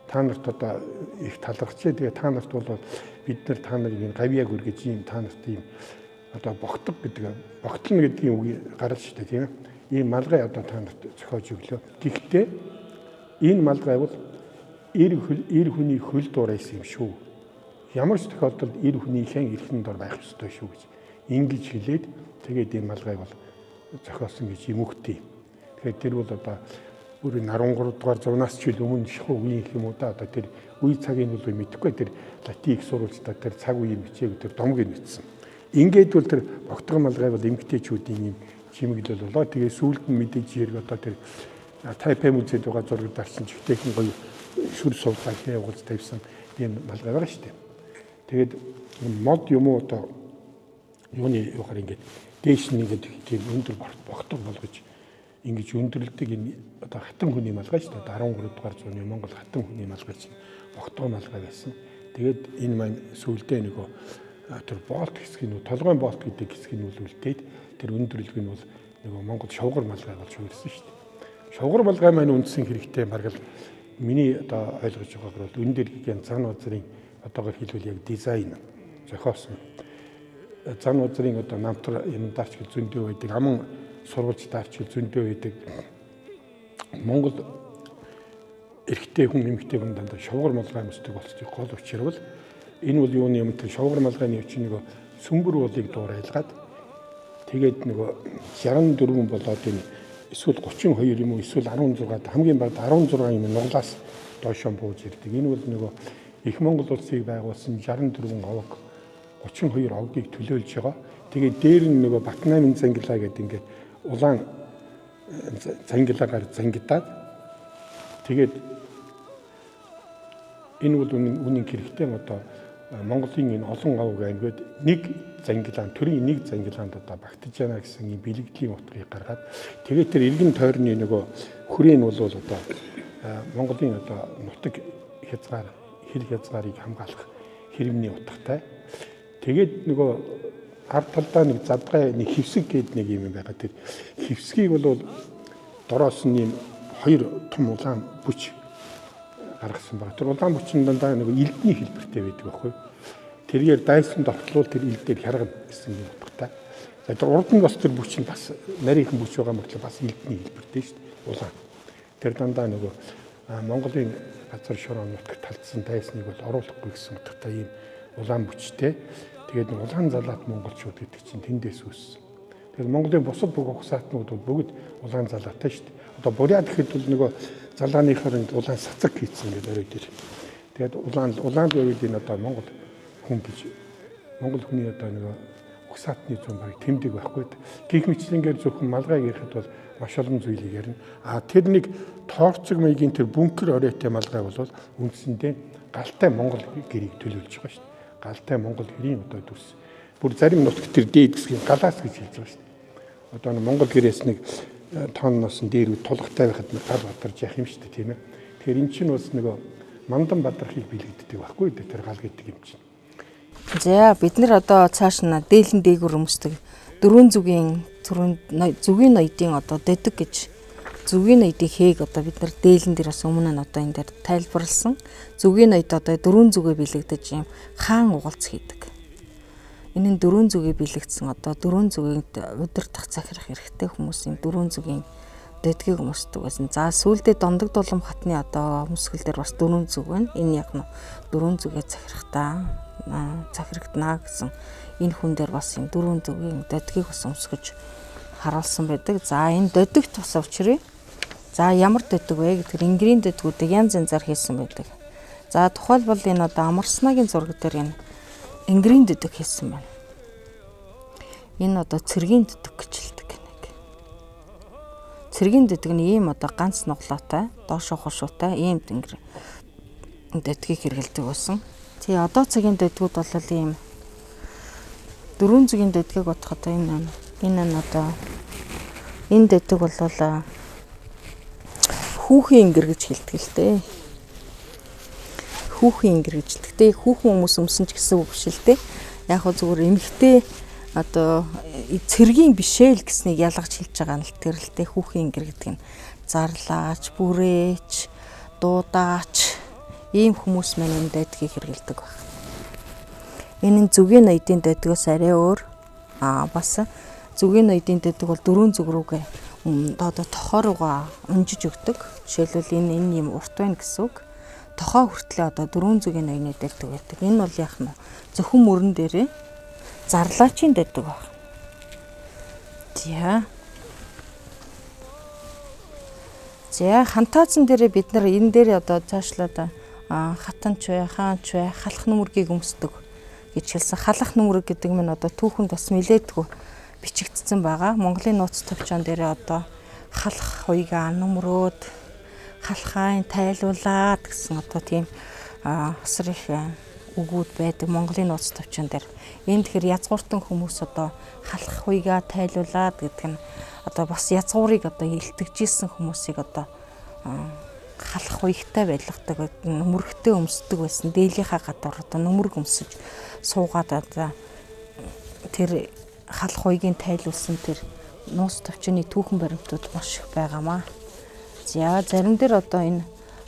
Та нарт одоо их талархчээ. Тэгээд та нарт бол бид нар та нарыг энэ гавьяаг өргөж ийм та нарт ийм одоо богтог гэдэг, богтлно гэдгийн үгийг гарал шүү дээ, тийм ээ. Ийм малгай одоо та нарт зохиож өглөө. Гэхдээ энэ малгай бол эр хүний хөл дуурайсан юм шүү. Ямар ч тохиолдолд эр хүнийхээ эрхэн дор байх ёстой шүү гэж ингэж хэлээд тэгээд энэ малгайг бол зохиосон гэж юм үгтэй. Тэгэхээр тэр бол одоо бүр 13 дугаар зуунаас ч ил өмнө шахуу үеийн юм уу да, одоо тэр үе цагийг бол мэдэхгүй, тэр латин их сурвалжтай тэр цаг үеийн бичээг тэр домгийг бичсэн. Ингээд бол тэр богтгон малгай бол эмэгтэйчүүдийн юм чимэглэл болоо. Тэгээ сүүлд нь мэдээж хэрэг одоо тэр Тайпей музейд байгаа зураг дарсан чигтэйхэн гоё шүр сувлаа хээ угалж тавьсан ийм малгай байгаа шүү дээ. Тэгээд мод юм уу одоо юуны юухаар ингээд дээш нь ингээд тийм өндөр богтог болгож ингэж өндөрлөдөг энэ одоо хатан хүний малгай шүү дээ. 13 дугаар зууны Монгол хатан хүний малгай чинь богтгон малгай байсан. Тэгээд энэ маань сүүлдээ нөгөө тэр болт хэсгийг нь толгойн болт гэдэг хэсгийг нь үлдээд тэр өндөрлөг нь бол нөгөө Монгол шовгор малгай болж хувирсан шүү дээ. Шовгор малгай маань үндсэн хэрэгтэй бараг л миний одоо ойлгож байгаагаар бол өндөр гигэн зан узрын одоогор хэлбэл яг дизайн зохиосон. Зан узрын одоо намтар юм дарч гэл зөндөө байдаг, аман сурвалж дарч гэл зөндөө байдаг. Монгол эрэгтэй хүн, эмэгтэй хүн дандаа шовгор малгай өмсдөг болцдог гол учир бол энэ бол юуны юм тэр шовгор малгайны үчин нөгөө сүмбэр уулыг дуурайлгаад тэгээд нөгөө 64 болоод энэ эсвэл 32 юм уу эсвэл 16 хамгийн багад 16 юм нуглаас доошоо бууж ирдэг. Энэ бол нөгөө их Монгол улсыг байгуулсан 64 овог 32 овгийг төлөөлж байгаа. Тэгээд дээр нь нөгөө Батнамын зангилаа гэдэг ингээд улаан зангилагаар зангидаад тэгээд энэ бол үнэн хэрэгтэй одоо Монголын энэ олон овог аймагуд нэг зангилаан төрийн нэг зангилаанд одоо багтаж байна гэсэн ийм бэлгэдлийн утгыг гаргаад тэгээд тэр эргэн тойрны нөгөө хүрээ нь бол одоо Монголын одоо нутаг хязгаар хил хязгаарыг хамгаалах хэрэмний утгатай. Тэгээд нөгөө ард талдаа нэг задгай нэг хевсэг гээд нэг юм байгаа. Тэр хевсгийг бол дороос нь ийм хоёр том улаан бүч гаргасан байгаа. Тэр улаан бүчин дандаа нөгөө элдний хэлбэртэй байдаг байхгүй. Тэргээр дайсан довтлуул тэр элдээр хяргана гэсэн юм утгатай. За тэр урд нь бас тэр бүч нь бас нарийнхан бүч байгаа мөртлөө бас элдний хэлбэртэй шүү дээ. Улаан. Тэр дандаа нөгөө Монголын газар шороо нутаг талдсан дайсныг бол оруулахгүй гэсэн утгатай ийм улаан бүчтэй. Тэгээд улаан залаат монголчууд гэдэг чинь тэндээс үүссэн. Тэгээд Монголын бусад бүх угсаатнууд бол бүгд улаан залаатай шүү дээ. Одоо Бурят гэхэд бол нөгөө залааныхаар ингэ улаан сацаг хийцэн гэдэг орой дээр. Тэгээд улаан л энэ одоо Монгол хүн гэж Монгол хүний одоо нөгөө угсаатны зүүн барыг тэмдэг байхгүй. Гэх мэтлэнгээр зөвхөн малгайг ярихад бол маш олон зүйлийг ярина. А тэр нэг тоорцог маягийн тэр бункер оройтой малгай бол үндсэндээ галтай Монгол гэрийг төлөөлж байгаа шүү дээ. Галтай Монгол гэрийн одоо дүрс. Бүр зарим нутагт тэр дээд хэсгийг галаас гэж хэлж байгаа шүү дээ. Одоо нэг Монгол гэрээс нэг тонноос нь дээр тулгатай байхад гал бадарч явах юм шүү дээ, тийм ээ. Тэгэхээр эн чинь бас нөгөө мандан бадрахыг бэлэгддэг байхгүй дээ, тэр гал гэдэг юм чинь. За бид нар одоо цааш нь дээлэн дээгүр өмсдөг дөрвөн зүгийн зүгийн ноёдын одоо дөдөг гэж зүгийн ноёдын хээг одоо бид нар дээлэн дээр бас өмнө нь одоо энэ дээр тайлбарласан. Зүгийн ноёд одоо дөрвөн зүгээ бэлэгдэж юм хаан угалц хийдэг. Энэ нь дөрвөн зүгээ бэлэгдсэн одоо дөрвөн зүгийг удирдах захирах эрхтэй хүмүүсийн дөрвөн зүгийн дөдгийг өмсдөг байсан. За сүүлдээ Дондог Дулам хатны одоо өмсгөл дээр бас дөрвөн зүг байна. Энэ яг нь дөрвөн зүгээ захирахтаа захирагдана гэсэн энэ хүн дээр бас юм дөрвөн зүгийн дөдгийг бас өмсгөж харуулсан байдаг. За энэ дөдөгт бас учрыг. За ямар дөдөг вэ гэхээр энгэрийн дөдгүүдийг янз янзаар хийсэн байдаг. За тухайлбал энэ одоо Амарснагийн зураг дээр энэ энгэрийн дөдөг хийсэн байна. Энэ одоо цэргийн дөдөг гэж хэлдэг нэг. Цэргийн дөдөг нь ийм одоо ганц нуглаатай, доошоо хушуутай ийм тэнгэр дөдгийг хэрэгэлдэг байсан. Тий, одоо цагийн дөдгүүд бол ийм дөрвөн зүгийн дөдгийг бодоход энэ нь одоо энэ дөдөг бол хүүхэн ингэр гэж хэлдэг л дээ. Хүүхэн ингэр гэж хэлдэг. Тэ хүүхэн хүмүүс өмсөн ч гэсэн үг биш л дээ. Яг хөө зүгээр эмэгтэй одоо цэргийн бишээ л гэснийг ялгаж хэлж байгаа нь л тэр л дээ. Хүүхэн ингэр гэдэг нь зарлаач, бүрээч, дуудаач ийм хүмүүс маань энэ дөдгийг хэрэгэлдэг байх. Энэ нь зүгийн ноёдын дөдгөөс арай өөр. Бас зүгийн ноёдын дөдөг бол дөрвөн зүг рүүгээ одоо тохоо руугаа унжиж өгдөг. Жишээлбэл энэ юм урт байна гэсэн үг. Тохоо хүртлээ одоо дөрвөн зүгийн ноёны дөдөг байдаг. Энэ бол яг нь зөвхөн мөрөн дээрээ зарлаачийн дөдөг баг. За. За, хантаазан дээрээ бид нар энэ дээр одоо цаашлаад хатанч бай, хаанч бай, халах нүмергийг өмсдөг гэж хэлсэн. Халах нүмерэг гэдэг нь одоо түүхэнд бас нилээдгүй бичигдсэн байгаа. Монголын нууц товчон дээрээ одоо халах хуйгаа нүмрөөд халахайн тайлуулад гэсэн одоо тийм асар их үгүүд байдаг Монголын нууц товчон дээр. Энэ тэгэхээр язгууртан хүмүүс одоо халах хуйгаа тайлуулад гэдэг нь одоо бас язгуурыг одоо илтгэжсэн хүмүүсийг одоо халах хуйгтай байлгадаг, нүмерэгтэй өмсдөг байсан. Дээлийнхаа гадуур одоо нүмерэг өмсөж суугаад одоо тэр халах хуйгийн тайлуулсан тэр нууц товчны түүхэн баримтууд маш их байгаамаа. За, зарим дээр одоо энэ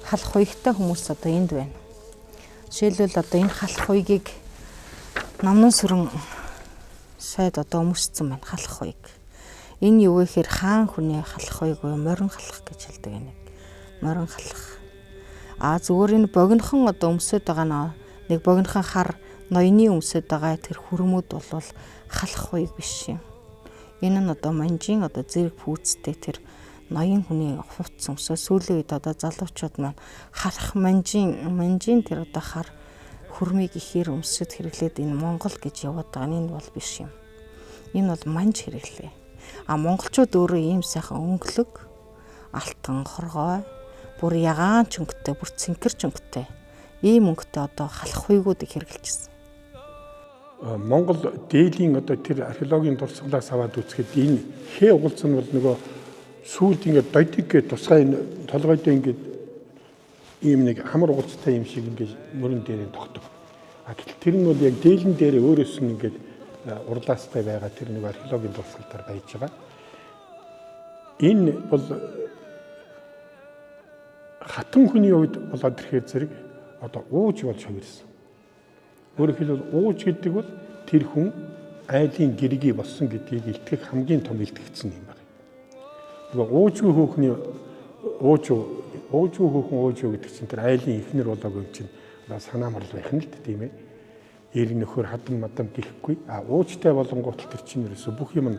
халах хуйгтай хүмүүс одоо энд байна. Жишээлбэл одоо энэ халах хуйгийг намнан сүрэн сайд одоо өмссөн байна халах хуйг. Энэ юу гэхээр хаан хүний халах хуйг буюу морин халах гэж хэлдэг энийг. Морин халах. Зүгээр энэ богинохон одоо өмсөд байгаа нэг богинохон хар ноёны өмсөд байгаа тэр хүрмүүд бол халах хуйг биш юм. Энэ нь одоо манжийн одоо зэрэг пүүцтэй тэр ноён хүний хувцас өмсөө. Сүүлийн үед одоо залуучууд маань халах манжийн тэр одоо хар хүрмийг ихээр өмсөд хэрэглээд энэ Монгол гэж яваад байгаа нь энэ бол биш юм. Энэ бол манж хэрэглээ. Монголчууд өөрөө ийм сайхан өнгөлөг, алтан хоргой, бүр ягаан ч өнгөтэй, бүр цэнхэр ч өнгөтэй ийм өнгөтэй одоо халах хуйгуудыг хэрэглэжсэн. Монгол дээлийн одоо тэр археологийн дурсгалаас аваад үзэхэд энэ хээ угалц нь бол нөгөө сүүлд ингээд додиг гэ тусгай толгойдоо ингээд ийм нэг хамар угалцтай юм шиг ингээд мөрөн дээрээ тогтдог. Гэтэл тэр нь бол яг дээлэн дээрээ өөрөөс нь ингээд урлаастай байгаа тэр нэг археологийн дурсгалаар байж байгаа. Энэ бол хатан хүний хувьд болоод ирэхээр зэрэг одоо ууж болж хувирсан. Өөрөөр хэлбэл ууж гэдэг бол тэр хүн айлын гэргий болсон гэдгийг илтгэх хамгийн том илтгэгдсэн юм байна. Нөгөө уужгүй хөөхний уужгүй хөөхөн уужгүй гэдэг чинь тэр айлын эхнэр болоогүй юм чинь санаамарл байх нь л тийм ээ. Эрг нөхөр хадам мадам гэхгүй. Уужтай болонгуут тэр чинь ерөөсө бүх юм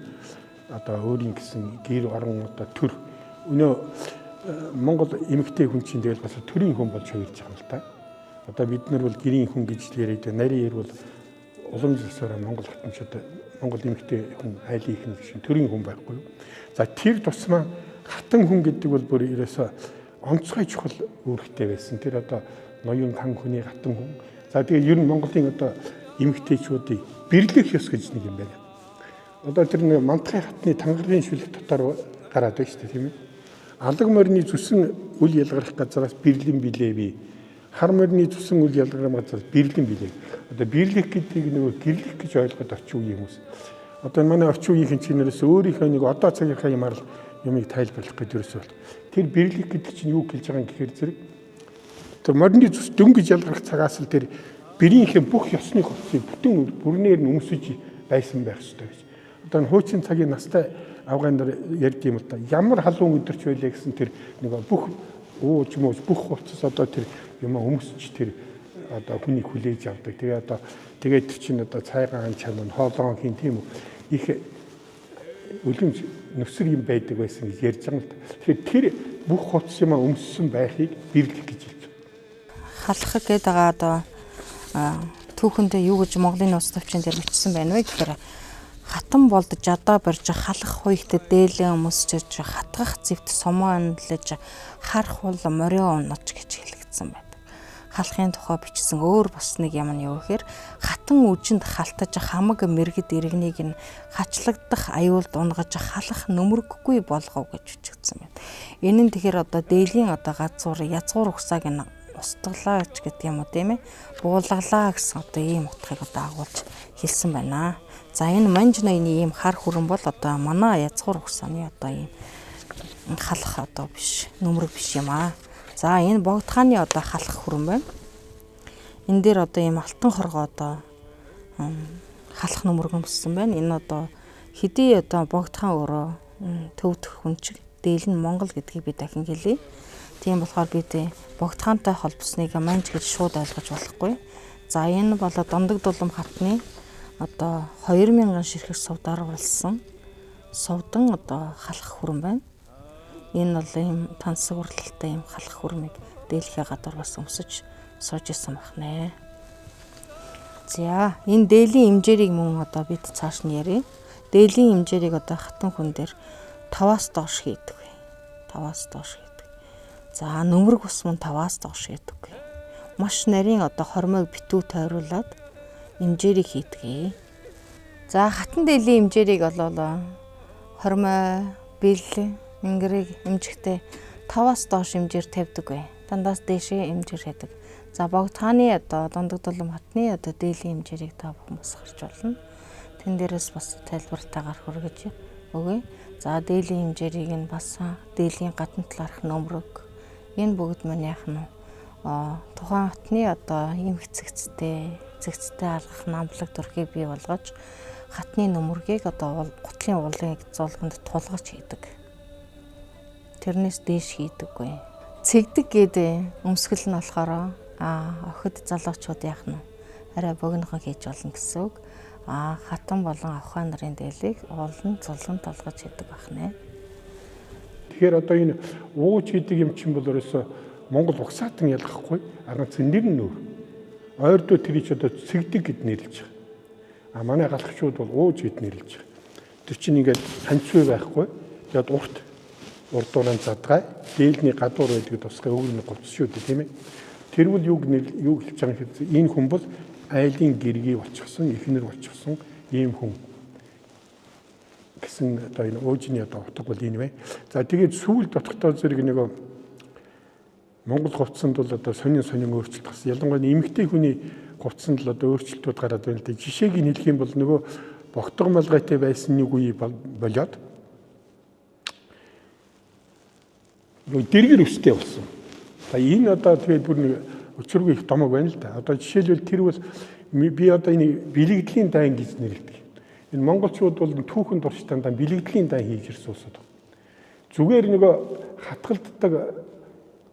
одоо өөрийн гэсэн гэр орон одоо төр өнөө Монгол эмэгтэй хүн чинь тэгэл бас төрийн хүн болж хувирж байгаа юм л та. Одоо бид нар бол гэрийн хүн гэж яриад, нарийн эр бол уламжлалсаараа Монгол хатамчид Монгол эмэгтэй хүн айлын ихнэр чинь төрийн хүн байхгүй юу. За тэр тусмаа хатан хүн гэдэг бол бүр ерөөсө онцгой чухал үүрэгтэй байсан. Тэр одоо ноён хан хүний хатан хүн. За тэгээ ер нь Монголын одоо эмэгтэйчүүдийг бирлэх ёс гэж нэг юм байна. Одоо тэр нэг мантахын хатны тангаргийн шүлэг дотор гараад байна шүү дээ, тийм ээ. Алаг морины зүсэн үл ялгарх газараас бирлэн билээви. Хар морины зүсэн үл ялгарх газараас бирлэн билээ. Одоо бирлэх гэдгийг нөгөө гэрлэх гэж ойлгоод орчин үеийн хүмүүс. Одоо манай орчин үеийн чинээрээс өөрийнхөө нэг одоо цагийнхаа юмар юмыг тайлбарлах гэдэг ерөөсөө бол. Тэр бирлэх гэдэг чинь юу хэлж байгаа юм гэхээр зэрэг тэр морины зүс дөнгөж ялгарх цагаас л тэр бэрийнхээ бүх ёсны хувцсыг бүтэн бүрнээр нь өмсөж байсан байх ёстой гэж. Одоо энэ хуучин цагийн настай авгаан нар ярьд юм л да. Ямар халуун өдөрч байлаа гэсэн тэр нөгөө бүх ууж мууж бүх хувцас одоо тэр юм өмсөж тэр одоо хүнийг хүлээж авдаг. Тэгээ одоо тэгээд тэр чинь одоо цайгаан чам хоолоон хийн тийм үү их үлэмж нүсэр юм байдаг байсан гэж ярьж байгаа юм л да. Тэгэхээр тэр бүх хувцас юм өмссөн байхыг бирлэх гэж хэлж байна. Халах гэдэг байгаа одоо түүхэндээ юу гэж Монголын нууц төвчин дээр бичсэн байна вэ гэхээр Хатан болд жадаа барьж халах хуйхт дээлэн өмсчж хатгах зэвт сумаа өндлөж харах хул морио унаж гэж хэлэгдсэн байдаг. Халахын тухай бичсэн өөр бас нэг юм нь юу гэхээр хатан үжинд халтаж хамаг мэргэд иргэнийг нь хачлагдах аюулд унгаж халах нөмөрггүй болгов гэж бичигдсэн байна. Энэ нь тэгэхээр одоо дээлийн одоо газар язгуур угсааг нь устгалаа ч гэдэг юм уу тийм ээ, буулгалаа гэсэн одоо ийм утгыг одоо агуулж хэлсэн байна. За энэ манж ноёны ийм хар хүрэн бол одоо манай язгуур угсааны одоо ийм халах одоо биш, нөмрөг биш юм аа. За энэ Богд хааны одоо халах хүрэн байна. Энэ дээр одоо ийм алтан хоргоо одоо халах нөмрөг өмссөн байна. Энэ одоо хэдий одоо Богд хаан өөрөө төвдөх хүн чиг дээл нь Монгол гэдгийг би дахин хэлье. Тийм болохоор бид Богд хаантай холбосныг манж гэж шууд ойлгож болохгүй. За энэ бол Дондог дулам хатны одоо 2000 ширхэг сувдаар болсон сувдан одоо халах хүрэн байна. Энэ бол ийм тансаг урлалтай ийм халах хүрмийг дээлхийн гадуур бас өмсөж сууж исэн бахнэ. За энэ дээлийн имжээрийг мөн одоо бид цааш нь ярья. Дээлийн имжээрийг одоо хатан хүн дээр 5-аас доош хийдэг. 5-аас доош хийдэг. За нөмрөг ус мөн 5-аас доош хийдэг. Маш нарийн одоо хормойг битүү тойруулаад имжээрийг хийдэг. За хатан дээлийн имжээрийг болоо хормой, бэл, ингэрийг имжихтэй 5-аас доош имжээр тавьдаг бай. Дандаас дээшээ имжээр хийдэг. За Богд хааны одоо Дондог дулам хатны одоо дээлийн имжээрийг та бүхэн бас харж болно. Тэн дээрээс бас тайлбартайгаар хүргэж өгье. За дээлийн имжээрийг нь бас дээлийн гадна талаарх нөмрөг энэ бүгд маань яах нь тухайн хотны одоо ийм хэцэгцтэй алгах намблаг төрхийг бий болгож хатны нөмөргийг одоо гутлын уулын зулганд тулгаж хийдэг. Тэрнээс дээш хийдэггүй. Цэгдэг гэдэг өмсгөл нь болохоор охид залуучууд яах нь арай богинохон хийж болно гэсэн үг. Хатан болон авхаа нарын дээлийг уулын зулган толгож хийдэг бахнэ. Тэгэхээр одоо энэ ууж хийдэг юм чинь бол ерөөсөө Монгол угсаатан ялгахгүй ганц нэр нь өөр. Ойрдоо тэрий ч одоо цэгдэг гэд нэрлэж байгаа. Манай галхчууд бол ууж гэд нэрлэж байгаа. Тэр чинь ингээд ханцвэ байхгүй. Тэгээд урт урдууран задгай, дээлний гадуур байдаг тусгай өгөрний гоц шүү дээ, тийм ээ. Тэрвэл юу хэлж байгаа юм бэ? Энэ хүн бол айлын гэргий болчихсон, эхнэр болчихсон ийм хүн гэсэн одоо энэ уужны одоо утга бол энэ бай. За тэгээд сүүлд дотготой зэрэг нөгөө Монгол хувцсанд бол одоо сонин өөрчлөлт гарсан. Ялангуяа эмэгтэй хүний хувцсанд л одоо өөрчлөлтүүд гараад байна л да. Жишээг нь хэлэх юм бол нөгөө богтго малгайтай байсан нэг үе болоод нөгөө дэргэр өстэй болсон. За энэ одоо тэгээд бүр нэг учиргүй их домог байна л да. Одоо жишээлбэл тэр бол би одоо энэ бэлэгдлийн дайн гэж нэрлэдэг. Энэ монголчууд бол түүхэн турштай дан бэлэгдлийн дайн хийж ирсэн улсууд. Зүгээр нөгөө хатгалддаг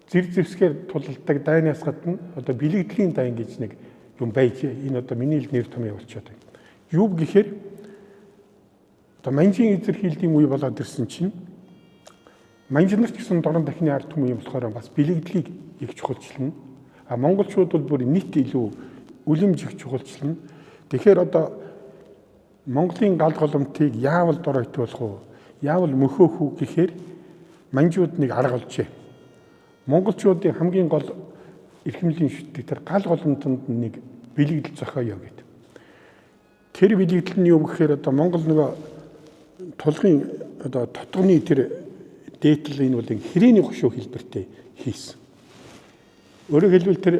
зэр зэвсгээр тулалдаг дайнаас гадна одоо бэлэгдлийн дайн гэж нэг юм байж энэ одоо миний л нэр том явуулчихад байна. Юу гэхээр одоо манжийн эзэрхийллийн үе болоод ирсэн чинь манж нар ч гэсэн дорн дахины ард түмэн юм болохоор бас бэлэгдлийг их чухалчлана. А монголчууд бол бүр нийт илүү үлэмж их чухалчлана. Тэгэхээр одоо Монголын гал голомтыг яавал дор хитүүлэх үү? Яавал мөхөөх үү гэхээр манжууд нэг арга олжээ. Монголчуудын хамгийн гол эрхэмлийн шүтдэг тэр гал голомтонд нэг бэлэгдэл зохиоё гэдэг. Тэр бэлэгдэл нь юу гэхээр одоо Монгол нөгөө тулгын одоо тотгоны тэр дээдл энэ бол хэрээний хошуу хэлбэртэй хийсэн. Өөрөөр хэлбэл тэр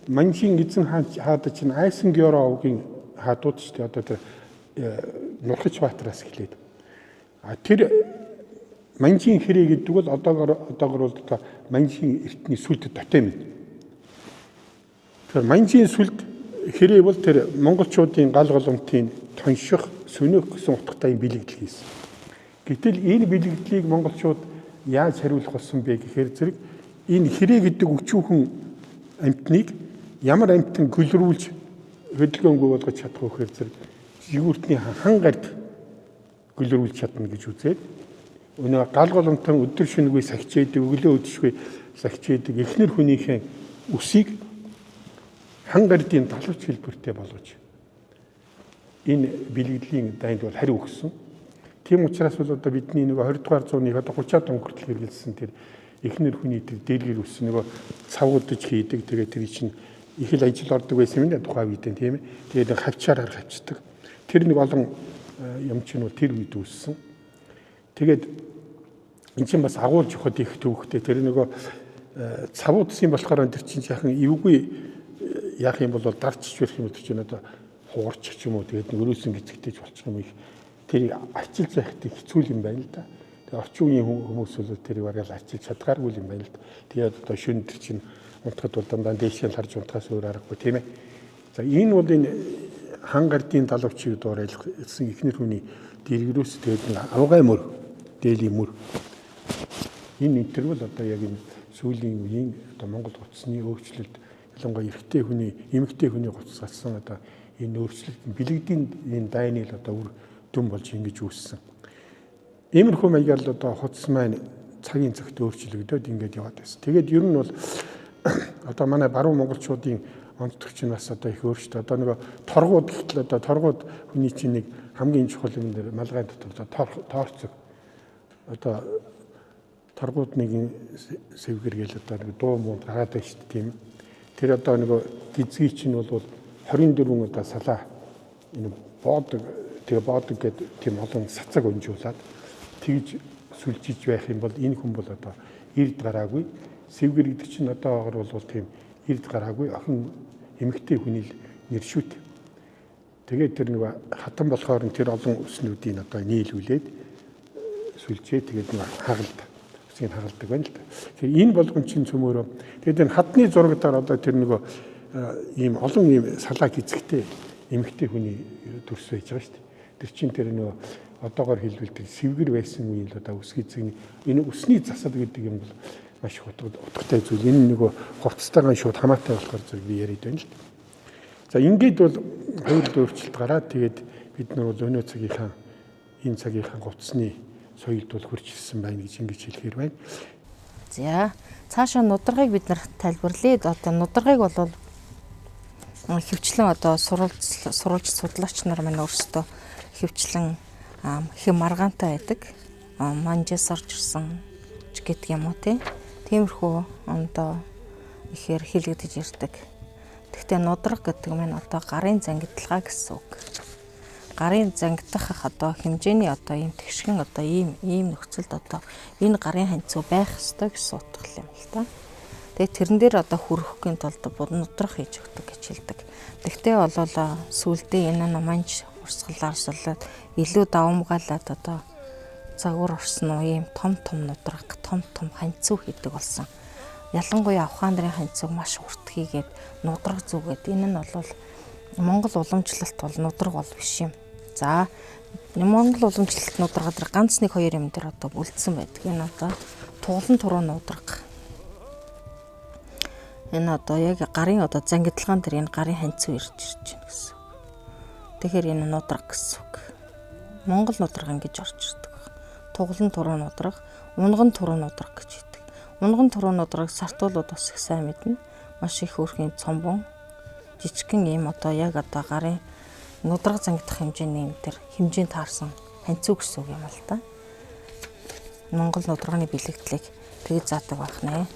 манжийн эзэн хаада чинь Айсан Георо овгийн хаадууд ч одоо тэр Нурхаж Баатараас эхлээд. А тэр манжийн хэрээ гэдэг бол одоогор бол одоо манжийн эртний сүлд тотем. Тэгэхээр манжийн сүлд хэрээ бол тэр монголчуудын гал голомтын тонших, сөнөөх гэсэн утгатай юм бэлэгдэл хийсэн. Гэтэл энэ бэлэгдлийг монголчууд яаж хариулах болсон бэ гэхээр зэрэг энэ хэрээ гэдэг өчүүхэн амьтныг ямар амьтан гөлрүүлж хөдөлгөөнгүй болгож чадах вэ гэхээр зэрэг жигүүртний хан гард гөлрүүлж чадна гэж үзээд өнөө гал голомтон өдөр шөнөгүй сахичээдэг, өглөө өдөшгүй сахичээдэг эхнэр хүнийхээ үсийг хан гардын далавч хэлбэртэй болгож Энэ бэлгэдлийн дайнд бол хариу өгсөн. Тийм учраас бол одоо бидний нөгөө 20 дугаар зууны одоо 30-аад он хүртэл хэрэгэлсэн тэр эхнэр хүний тэр дээлгэр өссөн нөгөө цавуудаж хийдэг. Тэгээд тэр чинь их л ажил ордог байсан юм да тухайн үед, тийм ээ. Тэгээд хавчаар хавчдаг. Тэр нэг олон юм чинь бол тэр үед үүссэн. Тэгээд эн чинь бас агуулж өгөхөд их төвөгтэй. Тэр нөгөө цавуудсан болохоор тэр чинь яхан эвгүй яах юм бол дарчч байх юм бол чинь одоо хугарч ч юм уу, тэгээд нэг өрөөсөн гизэгтэй болчих юм их. Тэр арчилж байхад хэцүү юм байна л да. Тэгээ орчин үеийн хүмүүс бол тэрийг бараг л арчилж чадгааргүй юм байна л да. Тэгээд одоо шөнө тэр чинь унтахад бол дандаа дээшээ л харж унтахаас өөр аргагүй, тийм ээ. За, энэ бол энэ хан гардын далавчийг дуурайлсан эхнэр хүний дэргэрүүс, тэгээд нэг авгай мөр, дээлийн мөр. Энэ энэ бол одоо яг энэ сүүлийн үеийн одоо Монгол хувцсны өөрчлөлт, ялангуяа эрэгтэй хүний, эмэгтэй хүний хувцас гарсан одоо энэ өөрчлөлт бэлэгдийн энэ дайны л одоо үр дүн болж ингэж үүссэн. Иймэрхүү маягаар л одоо хувцас маань цагийн цагт өөрчлөгдөд ингэж яваад байсан. Тэгээд ер нь бол одоо манай баруун монголчуудын онцлог чинь бас одоо их өөрчлөлт. Одоо нөгөө торгууд гэхтэл одоо торгууд хүний чинь нэг хамгийн чухал юм дээр малгай дотор одоо тоорцог. Одоо торгууд нэг сэвгэр гээл одоо нэг дуу муу гараад байна шүү дээ, тийм. Тэр одоо нөгөө гизгий чинь бол 24 удаа салаа энэ боодог, тэгээ боодог гэдэг тийм олон сацаг өнжүүлээд тэгж сүлжиж байх юм бол энэ хүн бол одоо эрд гараагүй. Сэвгэр гэдэг чинь одоогор бол тийм эрд гараагүй охин эмэгтэй хүний л нэр шүүт. Тэгээд тэр нэг хатан болохоор тэр олон өснүүдийг одоо нийлүүлээд сүлжээ, тэгээд нэг хагалд үсгийг хагалдаг байна л да. Тэгэхээр энэ болгон чинь цөмөрөө тэгээд энэ хадны зурагдаар одоо тэр нөгөө ийм олон ийм салаа гизэгтэй эмэгтэй хүний төрс байж байгаа шүү дээ. Тэр чинь тэр нөгөө одоогор хэлбэл тэр сэвгэр байсан үеийн л одоо үс гизэг, энэ үсний засал гэдэг юм бол маш их утгатай зүйл. Энэ нөгөө хувцастайгаа шууд хамаатай болохоор зэрэг би яриад байна л да. За, ингээд бол хувирал өөрчлөлт гараад тэгээд бид нар бол өнөө цагийнхаа энэ цагийнхаа хувцсны соёлд бол хурж ирсэн байна гэж ингэж хэлэхээр байна. За, цаашаа нударгыг бид нар тайлбарлая. Одоо нударгыг бол хөвчлэн одоо сурвалж судлаач нар маань өөрсдөө хөвчлэн хэм маргаантай байдаг. Манжаас орж ирсэн ч гэдэг юм уу, тий. Тиймэрхүү одоо ихээр хэлэгдэж ирдэг. Гэхдээ нудраг гэдэг маань одоо гарын зангидалгаа гэсэн үг. Гарын зангидах одоо хэмжээний одоо ийм тэгшгэн одоо ийм нөхцөлд одоо энэ гарын ханцуу байх ёстой гэсэн утга юм л та. Тэгээ тэрэн дээр одоо хүрэхгүй тулд нудрах хийж өгдөг гэж хэлдэг. Тэгтээ болол сүулдэ энэ манж урсгалаар сулаад илүү давамгаалаад одоо загвар орсон уу ийм том том нудраг, том том ханцуу хийдэг болсон. Ялангуяа ухаан нарын ханцууг маш урт хийгээд нудраг зүгээд, энэ нь бол Монгол уламжлалт бол нудраг бол биш юм. За, Монгол уламжлалт нудрага дээр ганц нэг хоёр юм дээр одоо үлдсэн байдаг. Энэ одоо туглан туруу нудраг. Энэ одоо яг гарын одоо зангидалгаан дээр энэ гарын ханцуу ирж ирж байна гэсэн. Тэгэхээр энэ нудраг гэсэн үг. Монгол нудраг ингэж орж ирдэг байна. Туглан туруу нудраг, унган туруу нудраг гэж хэлдэг. Унган туруу нудраг сартуулууд бас их сайн мэднэ. Маш их хөөрхийн цомбон жижигхэн ийм одоо яг одоо гарын нудраг зангидах хэмжээний юм дээр хэмжээнд таарсан ханцуу гэсэн үг юм л та. Монгол нудрагны бэлэгдлийг тэгж заадаг байх нэ.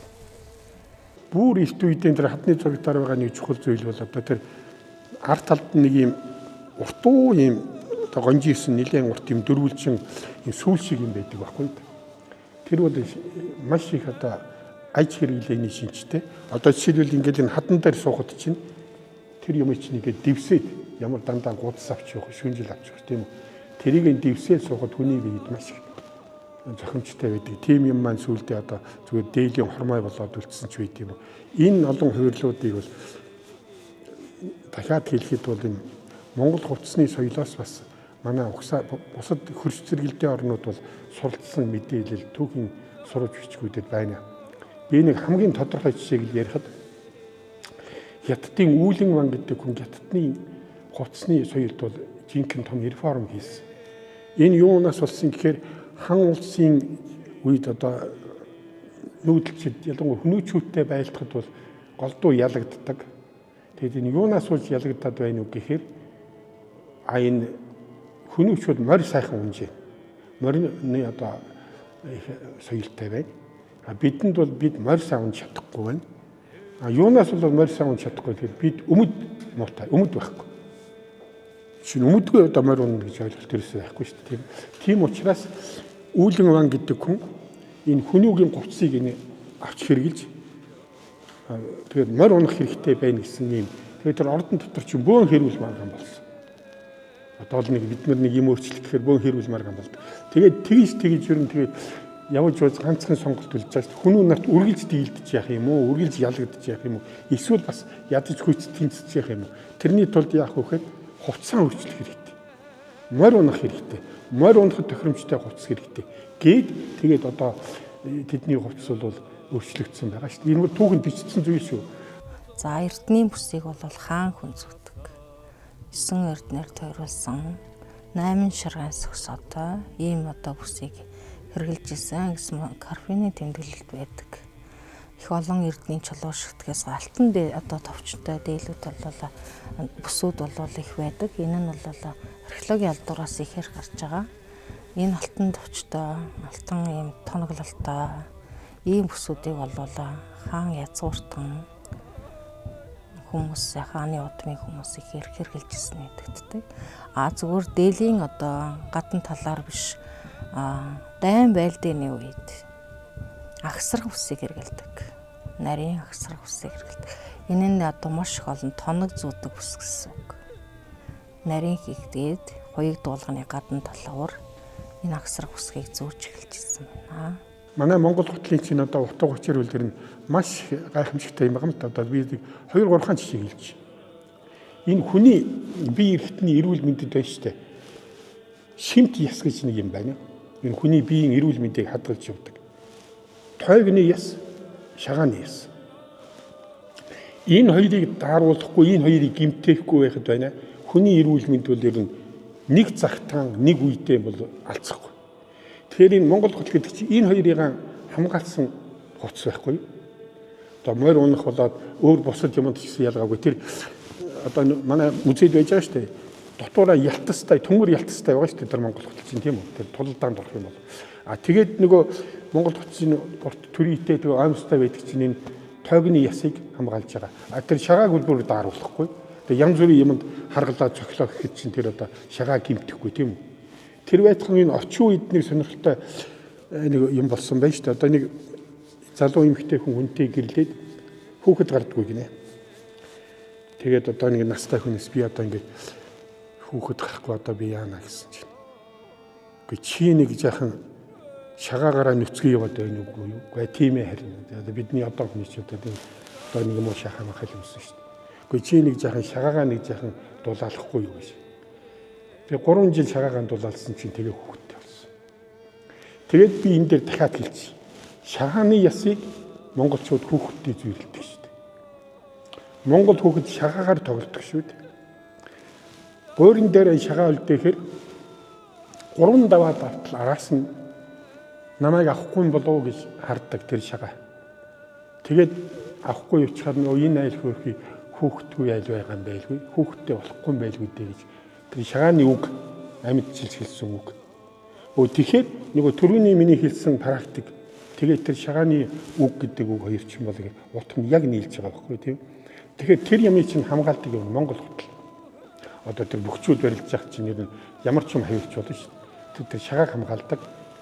Бүр эрт үеийн тэр хадны зурагдаар байгаа нэг чухал зүйл бол одоо тэр ард талд нэг ийм уртуу ийм одоо гонжисэн нэлээд урт ийм дөрвөлжин ийм сүүл шиг юм байдаг байхгүй. Тэр бол маш их одоо аж хэрэглээний шинжтэй. Одоо жишээлбэл ингээд энэ хадан дээр суухад чинь тэр юм чинь ингээд дэвсээд ямар дандаа гудас авч явах, шүнжил авч явах, тийм үү. Тэрийг нь дэвсээд суухад хүний биед маш их зохимжтой байдаг. Тийм юм маань сүүлдээ одоо зүгээр дээлийн хормой болоод үлдсэн ч байд юм уу. Энэ олон хувирлуудыг бол дахиад хэлэхэд бол энэ Монгол хувцсны соёлоос бас манай угсаа бусад хөрс зэрэгэлдээ орнууд бол суралцсан мэдээлэл түүхийн сурвалж бичгүүдэд байна. Би нэг хамгийн тодорхой жишээг л ярихад Хятадын Үүлэн ван гэдэг хүн Хятадны хувцсны соёлд бол жинхэнэ том реформ хийсэн. Энэ юунаас болсон гэхээр хан улсын үед одоо нүүдэлчд, ялангуяа хүмүүчүүдтэй байлдахад бол голдуу ялагддаг. Тэгээд энэ юунаас болж ялагдаад байна уу гэхээр А энэ хүнүүчүүд морь сайхан унжээ. Морины одоо их соёлтой байна. А бидэнд бол бид морь сайн унж чадахгүй байна. А юунаас бол морь сайн унж чадахгүй гэхээр бид өмд муутай, өмд байхгүй. Шинэ өмдгүй одоо морь унна гэж ойлголт ерөөсөө байхгүй шүү дээ. Тийм учраас Үүлэн Ван гэдэг хүн энэ хүнүүгийн хувцсыг энэ авч хэрглэж тэгээд морь унах хэрэгтэй байна гэсэн юм. Тэгээд тэр ордон дотор чинь бөөн хэрүүл марган болсон. Одоо л нэг бид нар нэг юм өөрчлөх гэхээр бөөн хэрүүл марган болдог. Тэгээд тэгж ер нь тэгээд явж явж ганцхан сонголт үлдэж байгаа шүү. Хүнүү нарт үргэлж дийлдэж яах юм уу? Үргэлж ялагдаж яах юм уу? Эсвэл бас ядаж хүйц тэнцэж яах юм уу? Тэрний тулд яах вэ гэхээр хувцсаа өөрчлөх хэрэгтэй. Морь унах хэрэгтэй. Морь унахад тохиромжтой хувцас хэрэгтэй. Гээд тэгээд одоо тэдний хувцас бол өөрчлөгдсөн байгаа шүү дээ. Энэ бол түүхэнд бичигдсэн зүйл шүү. За эрдэнийн бүсийг бол хаан хүн зүүдэг. 9 эрдэнээр тойруулсан 8 шарган согсоотой ийм одоо бүсийг хэрэглэж исэн гэсэн карфины тэмдэглэлт байдаг. Их олон эрдэнийн чулуу шигтгэхээс алтан одоо товчтой дээлүүд бол бүсүүд бол их байдаг. Энэ нь бол археологийн алдуураас ихээр гарч байгаа. Энэ алтан товчтой, алтан ийм тоноглолтой ийм бүсүүдийг бол хаан язгууртан хүмүүс хааны удмын хүмүүс ихээр хэрэглэж ирсэн нэгддэг. А зүгээр дээлийн одоо гадна талаар биш дайн байлдааны үед агсрах үсийг хэрэглэдэг. Нарийн агсрах үсийг хэрэглэдэг. Энэ нь одоо маш их олон тоног зүүдэг бүс гэсэн үг. Нарийн хийгдээд хуйг дуулганы гадна талаар энэ агсрах үсгийг зүүж эхэлж ирсэн байна. Манай Монгол хутлын чинь одоо утга учир үл тэр нь маш гайхамшигтай юм байна л да. Одоо би 2 3 жишээ хэлж. Энэ хүний бие эрхтний эрүүл мэндэд байна шүү дээ. Шимт яс гэж нэг юм байна. Энэ хүний биеийн эрүүл мэндийг хадгалж явдаг. Тойгны яс, шагааны яс. Энэ хоёрыг дааруулахгүй, энэ хоёрыг гэмтээхгүй байхад байна. Хүний эрүүл мэнд бол ер нь нэг цагтаан нэг үедээ бол алцахгүй. Тэгэхээр энэ Монгол хот гэдэг чинь энэ хоёрыг хамгаалсан хувцас байхгүй юу? Одоо морь унах болоод өөр бусад юмд ч гэсэн ялгаагүй. Тэр одоо манай музейд байж байгаа шүү дээ. Дотоороо ялтастай, төмөр ялтастай байгаа шүү дээ. Тэр Монгол хот чинь тийм үү? Тэр тулалдаанд орох юм бол. А тэгээд нөгөө Монгол хотын урт төрийтэй тэгээ оймстой байдаг чинь энэ тойгны ясыг хамгаалж байгаа. А тэр шагааг бүр дааруулахгүй. Тэгээ янз бүрийн юмд харгалаа цохилоо гэхэд чинь тэр одоо шагаа гимтэхгүй тийм үү? Тэр байтхан энэ орчин үед нэг сонирхолтой нэг юм болсон байна шүү дээ. Одоо нэг залуу эмэгтэй хүн хүнтэй гэрлээд хүүхэд гардаггүй гинэ. Тэгээд одоо нэг настай хүнээс би одоо ингээд хүүхэд гарахгүй одоо би яана гэсэн чинь. Үгүй чи нэг жаахан шагаагаараа нүцгэн яваад байна үгүй юу? Үгүй тийм ээ харин. Одоо бидний одоо хүний чи одоо тийм одоо нэг юм уу шахаа махал юмсан шүү дээ. Үгүй чи нэг жаахан шагаагаа нэг жаахан дулаалахгүй юу гэж. Тэгээ 3 жил шагаагаа дулаалсан чинь тэгээ хүүхэдтэй болсон. Тэгээд би энэ дээр дахиад хэлчих. Шагааны ясыг монголчууд хүүхэдтэй зүйрлэдэг шүү дээ. Монгол хүүхэд шагаагаар тоглодог шүү дээ. Буурин дээр шагаа үлдээхээр 3 даваа давтал араас нь намайг авахгүй болов гэж харддаг тэр шагаа. Тэгээд авахгүй явчихаар нөгөө энэ айл хөөрхий хүүхдгүй айл байгаа юм байлгүй. Хүүхдтэй болохгүй юм байлгүй дээ гэж тэр шагааны үг амьд жилж хэлсэн үг. Өө тэгэхээр нөгөө түрүүний миний хэлсэн практик тэгээд тэр шагааны үг гэдэг үг хоёр чинь бол утга нь яг нийлж байгаа байхгүй тийм. Тэгэхээр тэр юмыг чинь хамгаалдаг юм Монгол хутал. Одоо тэр бөхчүүд барилж явах чинь нэр нь ямар ч юм хавилч болно шүү дээ. Тэр шагааг хамгаалдаг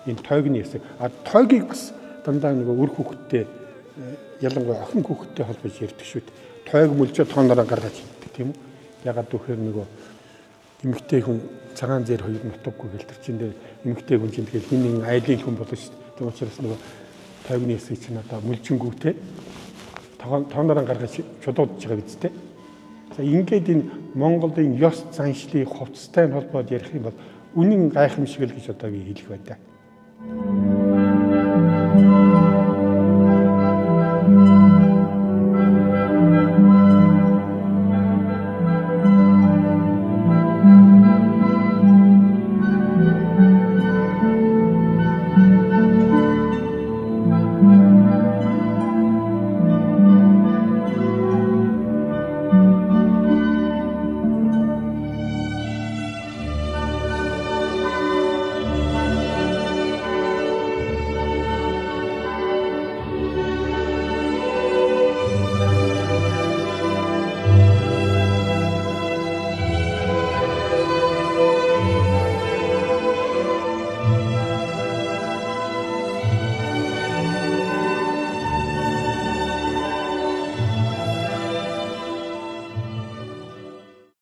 энэ тойгны хэсэг. А тойгийг бас дандаа нөгөө үр хүүхэдтэй ялангуяа охин хүүхэдтэй холбож ярьдаг шүү дээ. Тойг мүлжээ тоонороо гаргаж иддэг тийм үү? Ягаад гэвэл нөгөө эмэгтэй хүн цагаан зэр хоёр нутаггүй гэл тэр чинь дээр эмэгтэй хүн чинь тэгэл хин нэгэн айлын хүн болно шүү дээ. Тийм учраас нөгөө тойгны хэсэг чинь одоо мүлжингүүтэй тоонороо гаргаж чудуудж байгаа биз дээ. За ингээд энэ Монголын ёс заншлыг хувцастай холбоод ярих юм бол үнэн гайхамшиг л гэж одоо би хэлэх байна.